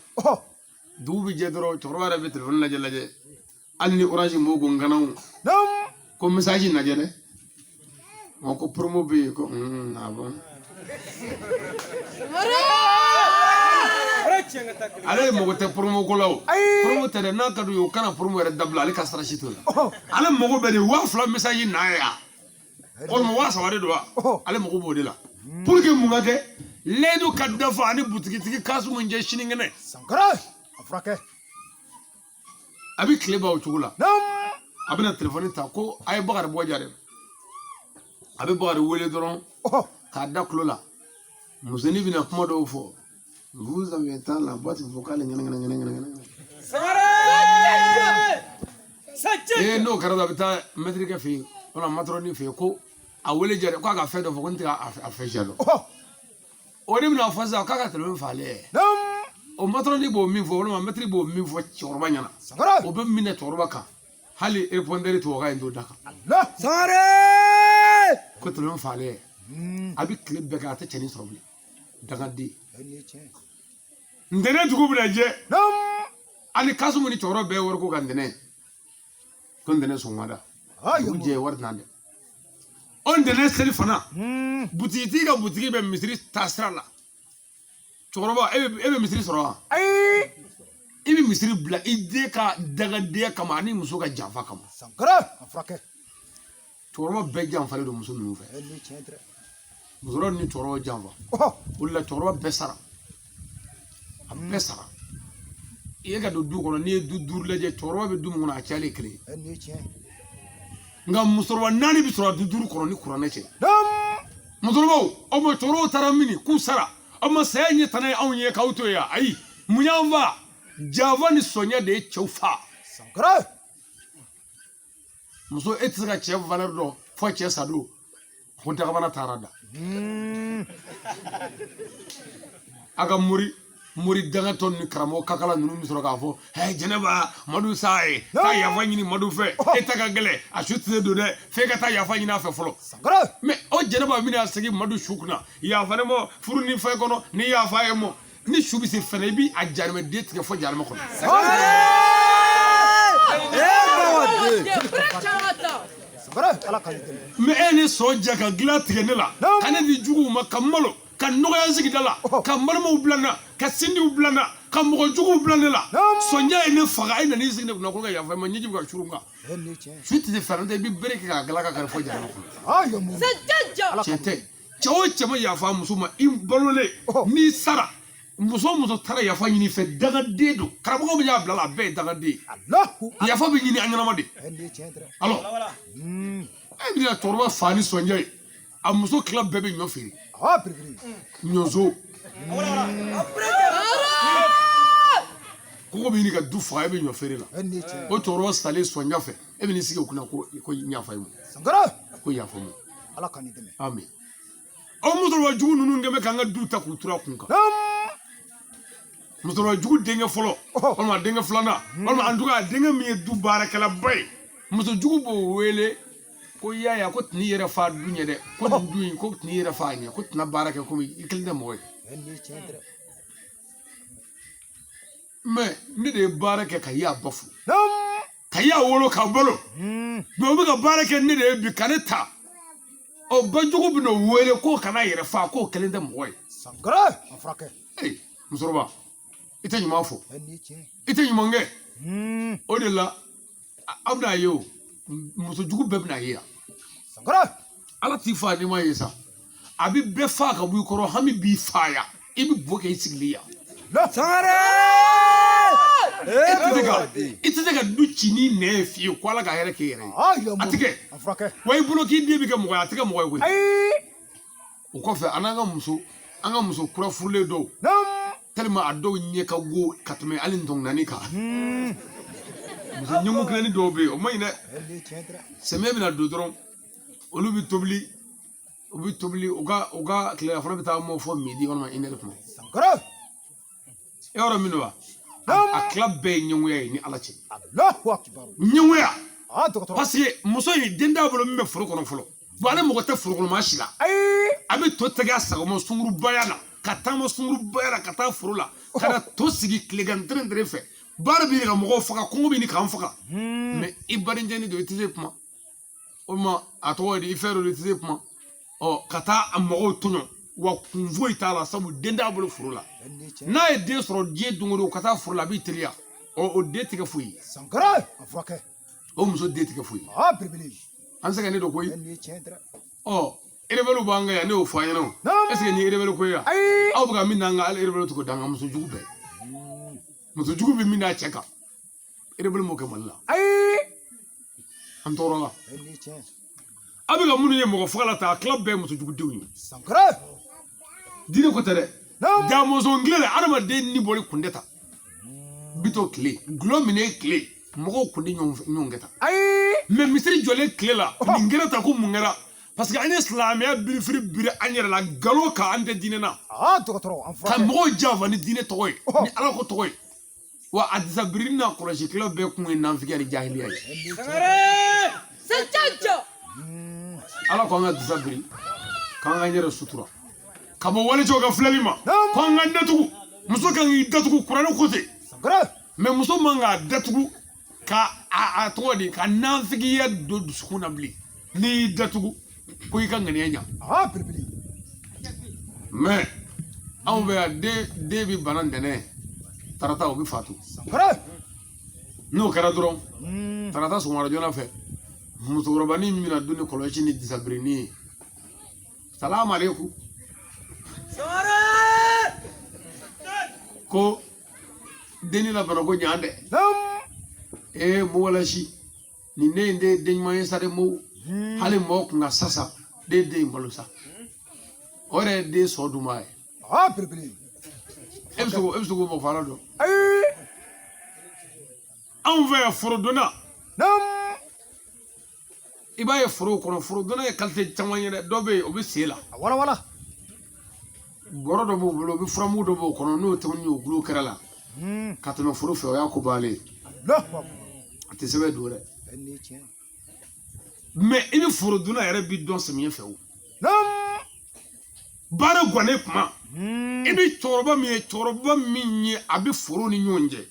Dugu bɛ jɛ dɔrɔn, cɛkɔrɔba yɛrɛ bɛ telefɔni lajɛ lajɛ, hali ni orange mɔgɔw ko n kana o ko message lajɛ dɛ, ɔ ko promo bɛ yen, ko ah bon. Ale mago tɛ promo ko la o, promo tɛ dɛ, n'a ka d'u ye u kana promo yɛrɛ dabila, ale ka sara si t'o la. Ale mago bɛ de 2000 message na ye yan, walima 3000 de don wa, ale mago b'o de la pour que mun ka kɛ layidu ka dafa ani butigitigi Kasimu cɛ sinikɛnɛ. Sankara, a furakɛ. A bɛ tile ban o cogo la. A bɛna telefɔni ta ko a ye Bakari bɔ ja dɛ. A bɛ Bakari wele dɔrɔn k'a da tulo la, musonin bɛna kuma dɔw fɔ, vous avez temps la boîte vocale ŋɛnɛ ŋɛnɛ ŋɛnɛ ŋɛnɛ ŋɛnɛ. Ee, n'o kɛra, a bɛ taa mɛtirikɛ fɛ yen walima matɔrɔni fɛ yen ko a wele ja dɛ, k'a ka fɛn dɔ fɔ, ko n tɛ a fɛn siya dɔn. O de bɛna fɔ sisan k'a ka telefɔni f'ale ye. O matɔrɔni b'o min fɔ walima mɛtiri b'o min fɔ cɛkɔrɔba ɲɛna, o bɛ minɛ cɛkɔrɔba kan, hali répondeur tubabukan in t'o da kan. Sangare. Ko telefɔni f'ale ye. A bɛ tile bɛɛ kɛ, a tɛ cɛnin sɔrɔ bilen, dangaden. Ntɛnɛn dugu bɛna jɛ, ani Kasimu ni cɛkɔrɔba bɛɛ wari ko ka ntɛnɛn, ko ntɛnɛn sɔgɔmada dugu jɛ wari tɛna dɛ. O ntɛnɛn seli fana, butigitigi ka butigi bɛ misiri taasira la. Cɛkɔrɔba, e bɛ misiri sɔrɔ wa? Ayi. I bɛ misiri bila i den ka dangadenya kama ani muso ka janfa kama. Sankara, a furakɛ. Cɛkɔrɔba bɛɛ janfalen don muso ninnu fɛ. Musokɔrɔba ni cɛkɔrɔba janfa. O de la cɛkɔrɔba bɛɛ sara, a bɛɛ sara. I ye ka don du kɔnɔ, n'i ye du duuru lajɛ, cɛkɔrɔba bɛ du min kɔnɔ a cayalen kelen ye. Nka musokɔrɔba naani bɛ sɔrɔ du duuru kɔnɔ ni kuranɛ cɛ. Musokɔrɔbaw, aw ma cɛkɔrɔbaw taara mini k'u sara, aw ma saya ɲɛ tana ye anw ye k'aw to yen. Ayi, mun y'an fa? Janfa ni sɔnya de ye cɛw fa. Sankara. Muso, e tɛ se ka cɛ valeur dɔn fo cɛ sa don ko dagabana taara da. A ka mori mori dangatɔ ni karamɔgɔ kakala ninnu bɛ sɔrɔ k'a fɔ hɛ jɛnɛba madu sa ye taa yafa ɲini madu fɛ, e ta ka gɛlɛn, a su tɛ se don dɛ, f'e ka taa yafa ɲini a fɛ fɔlɔ. Mais o jɛnɛba bɛna segin madu su kunna, yafa ne ma furu ni fɛn kɔnɔ, ni yafa ye mɔ ni su bɛ se fɛnɛ, i bi a jarimɛden tigɛ fo jarimɛ kɔnɔ. Mais e ni sɔn ja ka dilan tigɛ ne la, ka ne di juguw ma, ka malo, ka nɔgɔya sigida la, ka n balimaw bila n na, ka sindiw bila n na, ka mɔgɔ juguw bila ne la. Sɔnja ye ne faga, e nan'i sigi ne kunna ko ka yafa i ma, ɲɛji bɛ ka curu n kan. Su tɛ se fɛn tɛ, i bɛ bere kɛ k'a gala ka kari fo jarimɛ kɔnɔ. Tiɲɛ tɛ, cɛ o cɛ ma yafa muso ma, i balolen n'i sara, muso o muso taara yafa ɲini fɛ, dangaden don. Karamɔgɔ min y'a bila la, a bɛɛ ye dangaden ye. Yafa bɛ ɲini an ɲɛnama de. Alors e bɛna cɛkɔrɔba fa ni sɔnja ye, a muso tila bɛɛ bɛ ɲɔ feere. Ɲɔso kɔngɔ bɛ ɲini ka du faga, e bɛ ɲɔ feere la. O cɛkɔrɔba salen sɔnja fɛ, e bɛ n'i sigi o kunna ko yafa i ma, ko yafa ma. Ala ka nin dɛmɛ. Amin. Aw musokɔrɔba jugu ninnu kɛn bɛ k'an ka du ta k'u turu a kun kan. Musokɔrɔba jugu denkɛ fɔlɔ walima denkɛ filanan walima en tout cas denkɛ min ye du baarakɛlaba ye, muso jugu b'o wele ko yaya ko tɛn'i yɛrɛ fa du ɲɛ dɛ, ko nin du in ko tɛn'i yɛrɛ fa ɲɛ, ko tɛna baara kɛ komi i kelen tɛ mɔgɔ ye. Mais ne de ye baara kɛ ka y'a ba furu, ka y'a wolo ka balo, mais o bɛ ka baara kɛ ne de ye bi ka ne ta. Ɔ bajugu bɛ n'o wele k'o kana yɛrɛ fa, k'o kelen tɛ mɔgɔ ye. Sankara, a furakɛ. Musokɔrɔba, i tɛ ɲuman fɔ, i tɛ ɲuman kɛ. O de la aw bɛna ye, o muso jugu bɛɛ bɛna ye yan. Ala t'i fa n'i ma ye sa, a bɛ bɛɛ fa ka bɔ i kɔrɔ, hami b'i fa yan, i bɛ bo kɛ i sigilen yan. Sangare! I tɛ se ka du ci ni nɛn ye fiyewu ko Ala ka hɛrɛ k'i yɛrɛ ye. A tɛ kɛ. Wa i bolo k'i den bɛ kɛ mɔgɔ ye, a tɛ kɛ mɔgɔ ye koyi. O kɔfɛ, an n'an ka muso, an ka muso kura furulen dɔw, tellement a dɔw ɲɛ ka go ka tɛmɛ hali ntɔnginaani kan. Muso ɲɛngo kelenni dɔw bɛ yen, o man ɲi dɛ. Samiya bɛna don dɔrɔn, olu bɛ tobili, u bɛ tobili, u ka tilelafana bɛ taa mɔ fɔ midi walima une heure tuma. E yɔrɔ min don wa, a tila bɛɛ ye ɲɛngoya ye ni Ala cɛ. Ɲɛngoya, parce que muso in den t'a bolo min bɛ foro kɔnɔ fɔlɔ. Bon, ale mɔgɔ tɛ foro kɔnɔ maa si la. A bɛ to tɛgɛ a sagoma sungurubaya la, ka taama sungurubaya la ka taa foro la, ka na to sigi tilegan tɛrɛn fɛ. Baara bɛ ɲini ka mɔgɔw faga, kɔngɔ bɛ ɲini k'an faga. Mais i badencɛnin don, i tɛ se kuma o ma, a tɔgɔ ye di, i fɛn dɔ don, i tɛ se kuma. Ɔ, ka taa a mɔgɔw tɔɲɔ, wa kun foyi t'a la, sabu den t'a bolo foro la. N'a ye den sɔrɔ diɲɛ don o don ka taa foro la, a b'i teliya. Ɔ, o den tɛ kɛ foyi ye. O muso den tɛ kɛ foyi ye. An sɛgɛnnen don koyi. Ɔ, rebelle b'an kan yan, ne y'o fɔ an ɲɛna. O est ce que nin ye rebelle ko ye wa? Aw bɛ ka min d'an kan, hali rebelle t'o d'an kan. Muso jugu bɛɛ, muso jugu bɛ min d'a cɛ kan, rebelle m'o kɛ Mali la. An tɔɔrɔ la. Aw bɛ ka minnu ye mɔgɔ faga la ta, a tila bɛɛ ye muso jugudenw ye. Diinɛ ko tɛ dɛ, damɔzɔn tile la, adamaden ni bɔli kun tɛ ta. Bitɔn tile, gulɔ minɛ tile, mɔgɔw kun tɛ ɲɔgɔn kɛ tan. Mais misiri jɔlen tile la, nin kɛra ta ko mun kɛra? Parce que an ye silamɛya birifiri biri an yɛrɛ la, nkalon kan, an tɛ diinɛ na. Ka mɔgɔw janfa ni diinɛ tɔgɔ ye, ni Ala ko tɔgɔ ye. Wa a disabiri n'a kɔlɔsikɛlaw bɛɛ kun ye nanfigiya ni jahiliya ye. Ala ko an ka disa biri, k'an ka yɛrɛ sutura ka bɔ walicɛw ka filɛli ma, ko an ka datugu. Muso kan k'i datugu, kuranɛ ko ten. Mais muso man k'a datugu ka a tɔgɔ di, ka nanfigiya don dusukun na bilen. N'i y'i datugu, ko i ka ŋaniya ɲa. Mais anw bɛ yan, den bɛ bana ntɛnɛn, tarata o bɛ fatu. N'o kɛra dɔrɔn, tarata sɔgɔmada joona fɛ, musokɔrɔbanin min bɛna don ni kɔlɔsi ni disabirini ye, salamu aleykum, ko denni la bana ko ɲan dɛ. Ee, mɔgɔ la si nin den in tɛ den ɲuman ye sa dɛ. Mo hali mɔgɔ kun ka sasa den in balo sa, o yɛrɛ ye den sɔ dunba ye. E bɛ se k'o e bɛ se k'o mɔgɔ fala dɔn. Anw fɛ yan, forodonna, i b'a ye foro kɔnɔ, forodonna ye qualité caman ye dɛ. Dɔ bɛ yen, o bɛ sen la. Bɔrɔ dɔ b'o bolo, o bɛ furamugu dɔ b'o kɔnɔ, n'o tɛmɛn y'o gulo kɛrɛ la ka tɛmɛ foro fɛ, o y'a ko bannen ye. A tɛ sɛbɛn don dɛ. Mais i bɛ forodonna yɛrɛ bi dɔn samiyɛ fɛ, o baara gannen kuma, i bɛ cɛkɔrɔba min ye, cɛkɔrɔba min ye, a bɛ foro ni ɲɔgɔn cɛ,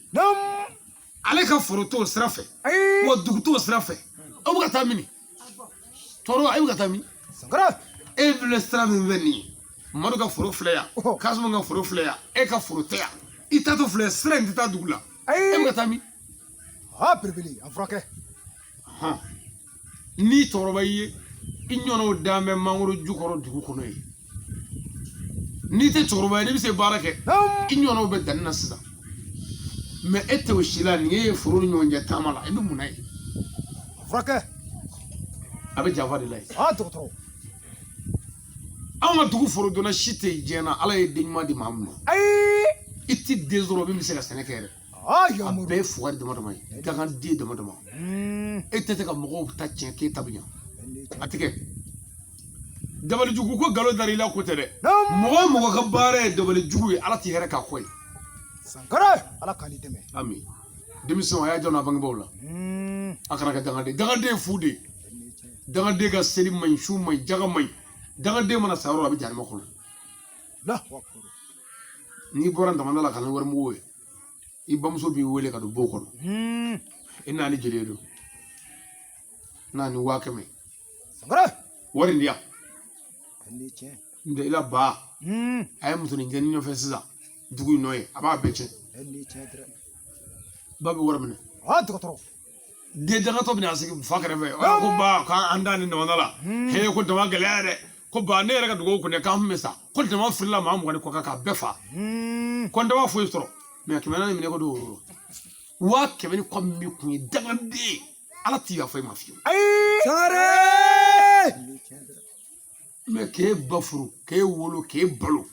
ale ka foro t'o sira fɛ, wa dugu t'o sira fɛ. Aw bɛ ka taa min, cɛkɔrɔba, e bɛ ka taa min? E filɛ sira min fɛ nin ye, Madu ka foro filɛ yan, Kasimu ka foro filɛ yan, e ka foro tɛ yan, i taatɔ filɛ, sira in tɛ taa dugu la, e bɛ ka taa min? Ni cɛkɔrɔba ye, i ɲɔgɔnnaw dan bɛ mangoro ju kɔrɔ dugu kɔnɔ yen. N'i tɛ cɛkɔrɔba ye, n'i bɛ se baara kɛ, i ɲɔgɔnnaw bɛ danni na sisan. Mais e tɛ o si la, nin ye foro ni ɲɔgɔn cɛ taama la, i bɛ mun na yen? A bɛ janfa de la yen. Anw ka dugu forodonna si tɛ yen diɲɛ na, Ala ye den ɲuman di maa min ma. I ti den sɔrɔ min bɛ se ka sɛnɛ kɛ yɛrɛ. A bɛɛ ye fugari dama dama ye, danganden dama dama. E tɛ se ka mɔgɔw ta tiɲɛ k'e ta bɛ ɲa, a tɛ kɛ. Dabalijugu ko nkalon dar'i la ko tɛ dɛ. Mɔgɔ o mɔgɔ ka baara ye dabalijugu ye, Ala tɛ hɛrɛ k'a kɔ ye. Ami, denmisɛnw, a y'a janto a bangebaaw la. A kana kɛ dangaden. Dangaden ye fu de ye. Dangaden ka seli man ɲi, su man ɲi, jaga man ɲi. Dangaden mana sa yɔrɔ la, a bɛ jahanama kɔnɔ. N'i bɔra damanda la ka na wari mugu ye, i bamuso b'i wele ka don bon kɔnɔ. I n'a ni joli ye don n'a ni 100 000 wari di yan. N tɛ i la ba, a ye musonin jɛni nɔfɛ sisan. dugu in nɔ ye, a b'a bɛɛ tiɲɛ. Ba bɛ wari minɛ. Dɔgɔtɔrɔ. Den dangatɔ bɛna sigi fa kɛrɛfɛ, ko ba k'an da ni damada la, he ko dama gɛlɛya dɛ, ko ba ne yɛrɛ ka dugawu kun dɛ k'an tun bɛ sa, ko dama filila maa 20 ni kɔ kan k'a bɛɛ fa, ko n dama foyi sɔrɔ, mɛ 400 minɛ ko don woro 100 000 ni kɔ min b'i kun ye dangaden, Ala t'i yafa i ma fiyewu. Sangare. Mɛ k'e ba furu, k'e wolo, k'e balo,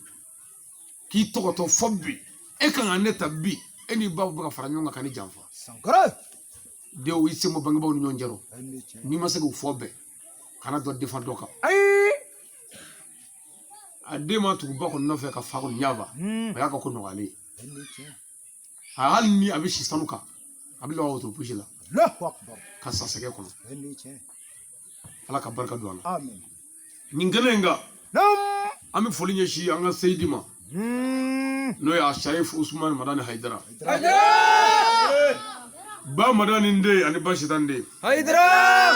k'i tɔgɔtɔ fɔ bi, e kan ka ne ta bi, e n'i ba bɛ ka fara ɲɔgɔn kan ka ne janfa. Sangare. Denw, i sen bɔ bangebaaw ni ɲɔgɔn cɛ rɔ, n'i ma se k'u fɔ bɛn, kana dɔ defa dɔ kan. A den ma tugu ba kɔni nɔfɛ ka fa kɔni ɲafa, o y'a ka ko nɔgɔyalen ye. Hali ni a bɛ si sanu kan, a bɛ laban wotoro pusi la ka sa sɛgɛ kɔnɔ. Ala ka barika don a la. Nin kɛnɛ in kan, an bɛ foli ɲɛsin an ka seyidi ma, n'o ye a Sharif Usumani Madani Hayidara, ba Madani den ani ba Sitan den. Hayidara.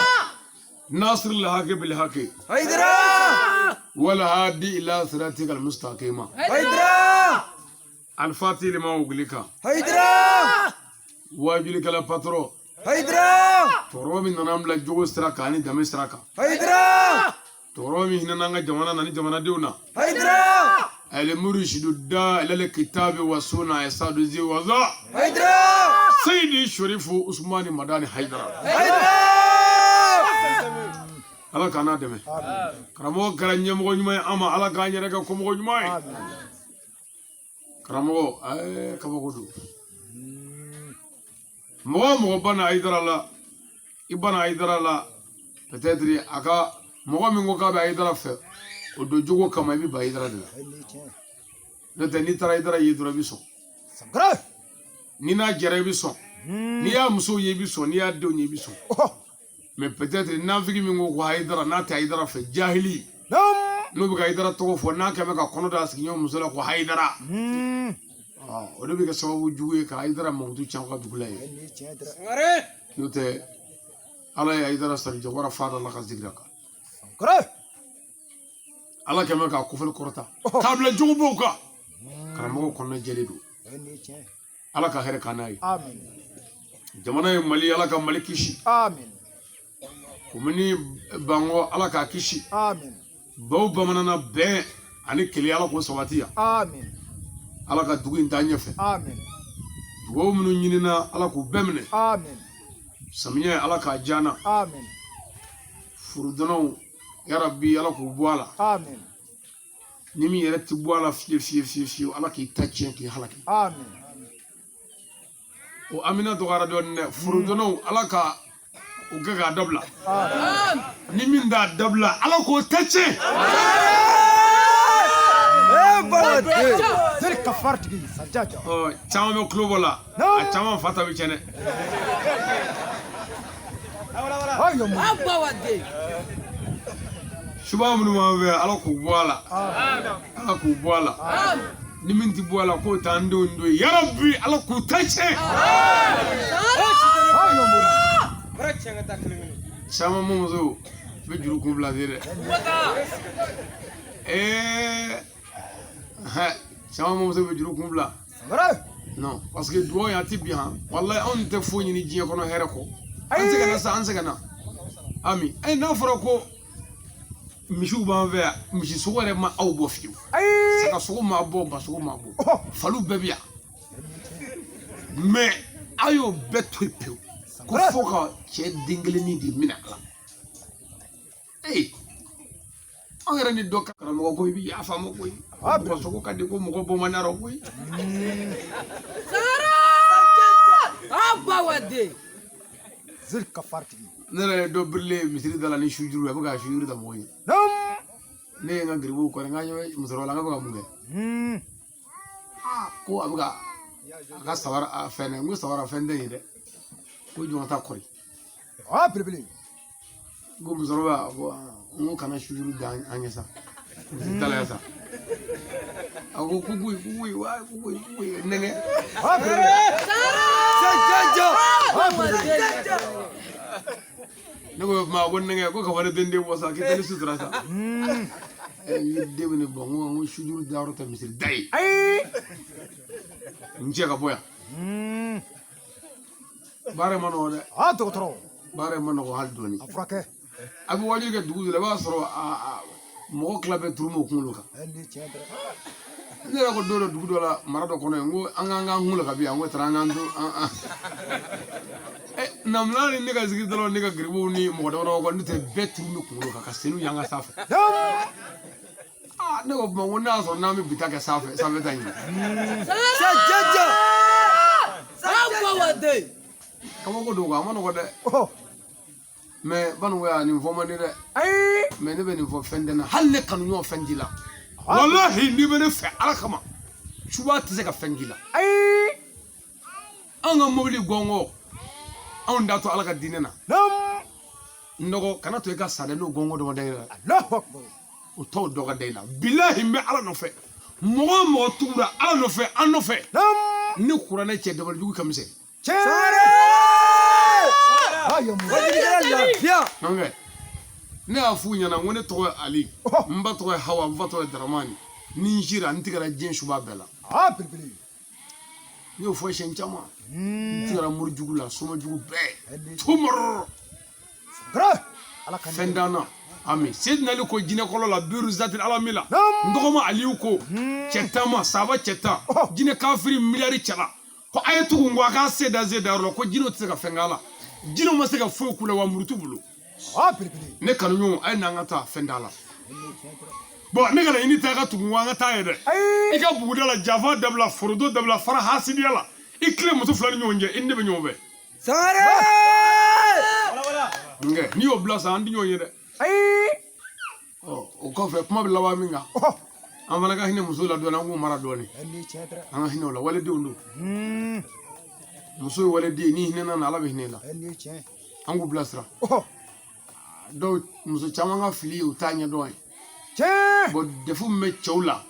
Nasir lahake bil hake. Hayidara. Wal hadi ila siratikal mustaqima. Hayidara. Alfati lima ugulika. Hayidara. Wajulikɛla patron. Hayidara. Cɛkɔrɔba min nana an bila jogo sira kan ani danbe sira kan. Hayidara. Cɛkɔrɔba min hinɛna an ka jamana na ni jamanadenw na. Hayidara. Ale murushidu da ilal kitabi wa sunna ya sadu zi waza. Hayidara. Seyidi Sherifu Usumani Madani Hayidara. Hayidara. Ala k'an n'a dɛmɛ. Karamɔgɔ kɛra ɲɛmɔgɔ ɲuman ye an ma, Ala k'an yɛrɛ kɛ kɔmɔgɔ ɲuman ye. Karamɔgɔ, kabako don. Mɔgɔ o mɔgɔ banna Hayidara la, i banna Hayidara la, peut-être a ka mɔgɔ min ko k'a bɛ Hayidara fɛ, o don jogo kama i bɛ ban Hayidara de la. N'o tɛ n'i taara Hayidara ye dɔrɔn i bɛ sɔn. N'i n'a jɛra i bɛ sɔn. N'i y'a musow ye i bɛ sɔn, n'i y'a denw ye i bɛ sɔn. Mais peut-être nafigi min ko ko Hayidara n'a tɛ Hayidara fɛ, jahili n'o bɛ ka Hayidara tɔgɔ fɔ, n'a kɛlen bɛ ka kɔnɔ da sigiɲɔgɔn muso la ko Hayidara, o de bɛ kɛ sababu jugu ye ka Hayidara mankutu tiɲɛ ka dugu la yen. N'o tɛ Ala ye Hayidara sari jawara fa da la ka zigira kan. Ala kɛlen bɛ k'a kofɔli kɔrɔta k'a bila jogobaw kan. Karamɔgɔ kɔnɔna jɛlen don. Ala ka hɛrɛ k'an n'a ye. Jamana ye Mali, Ala ka Mali kisi. Komini Bango, Ala k'a kisi. Baw bamananna bɛn ani kelenya, Ala k'o sabati yan. Ala ka dugu in taa ɲɛfɛ. Dugawu minnu ɲinina, Ala k'u bɛɛ minɛ. Samiyɛ, Ala k'a diya an na. Furudɔnnaw, yarabi, Ala k'u bɔ a la. Ni min yɛrɛ ti bɔ a la fiye fiye fiye fiye, Ala k'i ta tiɲɛ k'i halaki. O amina dɔgɔyara dɔɔnin dɛ. Furudɔnnaw, Ala ka o kɛ k'a dabila. Ni min t'a dabila, Ala k'o ta tiɲɛ. Caman bɛ tulo bɔ la, a caman fa ta bɛ tiɲɛ dɛ. Suba minnu b'an fɛ, Ala k'u bɔ a la. Ala k'u bɔ a la. Ni min tɛ bɔ a la, k'o t'an denw don ye. Yarabi, Ala k'u ta tiɲɛ. Caman mamuso bɛ juru kun bila dɛ. Caman mamuso bɛ juru kun bila. Non, parce que dugawu in a tɛ bin han. Walayi anw tɛ foyi ɲini diɲɛ kɔnɔ hɛrɛ kɔ. An sɛgɛnna sa, an sɛgɛnna. Ami, n'a fɔra ko misiw b'an fɛ yan, misi sogo yɛrɛ ma aw bɔ fiyewu. Saga sogo ma bɔ, ba sogo ma bɔ. Faliw bɛɛ bɛ yan. Mais aw y'o bɛɛ to yen pewu. Ko fo ka cɛ den kelennin de minɛ a la. Anw yɛrɛ ni dɔ karamɔgɔ ko i bɛ yafa ma koyi. Mɔgɔ sogo ka di ko mɔgɔ bɔ man di koyi. Ne yɛrɛ ye dɔ birilen misiri da la ni sujuru ye, a bɛ ka sujuru da mɔgɔw ye. Ne ye n ka geribuw kɔri, n ka ɲɛ bɛ musokɔrɔba la, n k'a bɛ ka mun kɛ? Ko a bɛ ka a ka sabara a fɛn dɛ, n ko sabara fɛn tɛ yen dɛ, ko jɔn ka taa kɔri. N ko musokɔrɔba, ko n ko kana sujuru da an ɲɛ sa, misiri da la yan sa. A ko kukuyi kukuyi wa kukuyi kukuyi nɛgɛ. Ne ko ma ko nɛgɛ ko ka wari den den bɔ sa, k'i tɛ ne sutura sa. N ye den minɛ bɔ, n ko sujuru dayɔrɔ tɛ misiri da ye. N cɛ ka bɔ yan. Baara in ma nɔgɔ dɛ. Aa dɔgɔtɔrɔ. Baara in ma nɔgɔ hali dɔɔni. A furakɛ. A bɛ waajuli kɛ dugu dɔ la, i b'a sɔrɔ a mɔgɔ tila bɛɛ turu m'o kunkolo kan. Tiɲɛ dɛ. Ne yɛrɛ ko don dɔ dugu dɔ la, mara dɔ kɔnɔ yen, n ko an k'an k'an kun la ka bi yan, n ko taara an k'an to an an namina ni ne ka zikiridalaw ne ka garibuw ni mɔgɔ damadɔ kɔ, ne tɛ bɛɛ turu bɛ kunkolo kan ka senw yanga sanfɛ. Aa, ne ko kuma, n ko n'a y'a sɔrɔ n'an bɛ bi ta kɛ sanfɛ, sanfɛ ta ɲini. Kabako don, a ma nɔgɔ dɛ. Mais banuya, nin fɔ man di dɛ. Ayi. Mais ne bɛ nin fɔ fɛn tɛ n na, hali ne kanuɲɔgɔn fɛn t'i la. Walahi, n'i bɛ ne fɛ Ala kama, suba tɛ se ka fɛn k'i la. Ayi. Anw ka mobili gɔngɔ, anw da to Ala ka diinɛ na. N dɔgɔ, kana to i ka sa dɛ, n'o gɔngɔ dɔ ma da i la. Allahu akbar. O tɔw dɔ ka da i la. Bilahi, n bɛ Ala nɔfɛ. Mɔgɔ o mɔgɔ tugura Ala nɔfɛ, an nɔfɛ, ni kuranɛ cɛ, dabalijugu ka misɛn. Tiɲɛ. Ne y'a f'u ɲɛna, n ko ne tɔgɔ ye Ali, n ba tɔgɔ ye Hawa, n fa tɔgɔ ye Daramani. Ni n sira, n tigɛra diɲɛ suba bɛɛ la. Aa belebele. N y'o fɔ siɲɛ caman. N tigɛra mori jugu la, soma jugu bɛɛ tumɔrɔ. Fɛn t'an na. Ami Seydina Ali ko jinɛ kɔlɔ la biiru zatil alami la, n dɔgɔma Aliyu ko cɛ tan ma saba cɛ 10, jinɛ kafiri miliyari cɛla, ko a ye tugu n kɔ, a k'a se da ze dayɔrɔ la, ko jinɛw tɛ se ka fɛn k'a la, jinɛw ma se ka foyi k'u la, wa muru t'u bolo. Ne kanuɲɔgɔn, a ye n'an ka taa, fɛn t'a la. Bɔn, ne kana i ni taa ka tugu n kɔ, an ka taa ye dɛ. I ka buguda la, jafa dabila, foroto dabila, fara hasidiya la, i tile muso fila ni ɲɔgɔn cɛ, i ni ne bɛ ɲɔgɔn fɛ. Sangare! N'i y'o bila sa, an tɛ ɲɔgɔn ye dɛ. Ɔ, o kɔfɛ, kuma bɛ laban min kan, an fana ka hinɛ muso la dɔɔni, an k'u mara dɔɔni, an ka hinɛ o la, waledenw don. Muso ye waleden, n'i hinɛna na, Ala bɛ hinɛ i la. An k'u bilasira. Dɔw, muso caman ka fili ye u t'a ɲɛdɔn ye. Bɔn, défaut min bɛ cɛw la,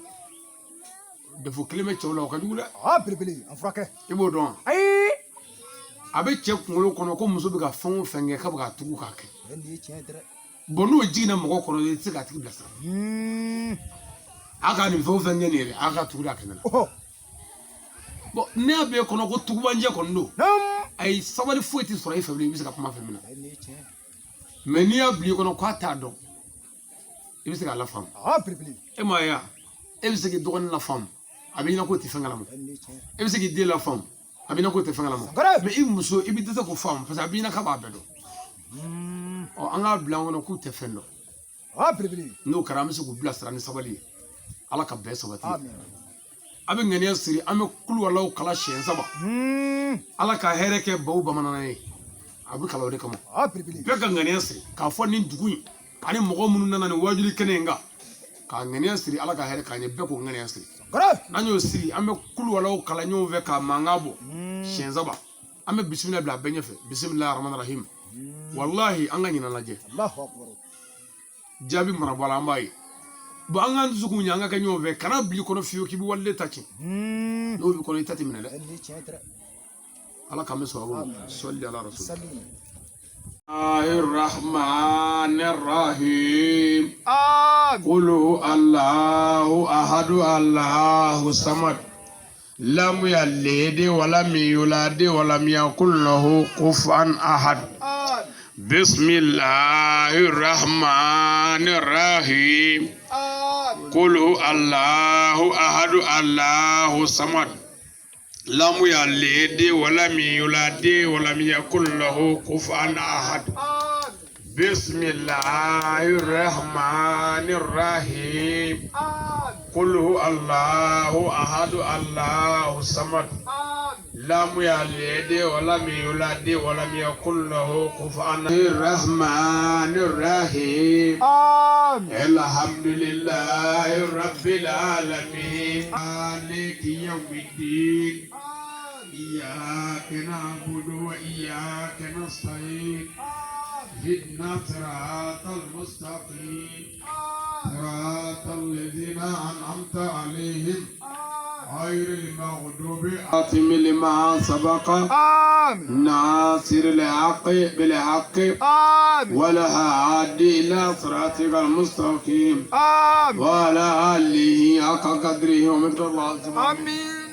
défaut kelen bɛ cɛw la, o ka jugu dɛ. Aa belebele, an furakɛ. I b'o dɔn wa? Ayi. A bɛ cɛ kunkolo kɔnɔ ko muso bɛ ka fɛn o fɛn kɛ, k'a bɛ k'a tugu k'a kɛ. Bɔn, n'o jiginna mɔgɔ kɔnɔ, i tɛ se k'a tigi bilasira. A ka nin fɛn o fɛn kɛ nin ye dɛ, a ka tugu a kɛnɛ la. Bɔn, ne y'a bɛɛ kɔnɔ ko tugubanjɛ kɔni don. Ayi, sabali foyi tɛ sɔrɔ e fɛ bilen, i bɛ se ka kuma fɛn min na. Mais n'i y'a bila i kɔnɔ k'a t'a dɔn, i bɛ se k'a lafaamu. E m'a ye wa, e bɛ se k'i dɔgɔnin lafaamu, a bɛ ɲɛna k'o tɛ fɛn kalama. E bɛ se k'i den lafaamu, a bɛ ɲɛna k'o tɛ fɛn kalama. Mais i muso, i bɛ dɛsɛ k'o faamu, parce que a bɛ ɲɛna k'a b'a bɛɛ dɔn. Ɔ, an k'a bila an kɔnɔ k'u tɛ fɛn dɔn. N'o kɛra, an bɛ se k'u bilasira ni sabali ye. Ala ka bɛn sabati. A bɛ ŋaniya siri, an bɛ kuluwalaw kala siɲɛ 3. Ala ka hɛrɛ kɛ baw bamanan ye, a bɛ kala o de kama. Bɛɛ ka ŋaniya siri k'a fɔ nin dugu in ani mɔgɔ minnu nana nin waajuli kɛnɛ in kan, k'a ŋaniya siri Ala ka hɛrɛ k'an ye, bɛɛ k'o ŋaniya siri. N'an y'o siri, an bɛ kuluwalaw kala ɲɔgɔn fɛ k'a mankan bɔ siɲɛ 3. An bɛ bisimila bila a bɛɛ ɲɛfɛ, bisimilahi rahmani rahim. Walahi, an ka ɲinan lajɛ, jaabi mana bɔ a la, an b'a ye. Bɔn, an k'an dusukun ɲɛ, an ka kɛ ɲɔgɔn fɛ. Kana bil'i kɔnɔ fiyewu k'i bɛ waliden ta tiɲɛ. N'o b'i kɔnɔ, i ta tɛ minɛ dɛ. Ala k'an bɛ sɔrɔ ma sɔli ala rasul. الرحمن الرحيم قل هو الله أحد الله الصمد لم يلد ولم يولد ولم يكن له كفوا أحد بسم الله الرحمن الرحيم قل هو الله أحد الله الصمد لم يلد ولم يولد ولم يكن له كفوا أحد بسم الله الرحمن الرحيم قل هو الله أحد الله الصمد لم يلد ولم يولد ولم يكن له كفوا الرحمن الرحيم الحمد لله رب العالمين مالك يوم الدين إياك نعبد وإياك نستعين اهدنا صراط المستقيم صراط الذين أنعمت عليهم غير المغضوب خاتم لما سبق ناصر الحق بالحق والهادي إلى صراطك المستقيم وعلى آله حق قدره ومقداره العظيم. آمين.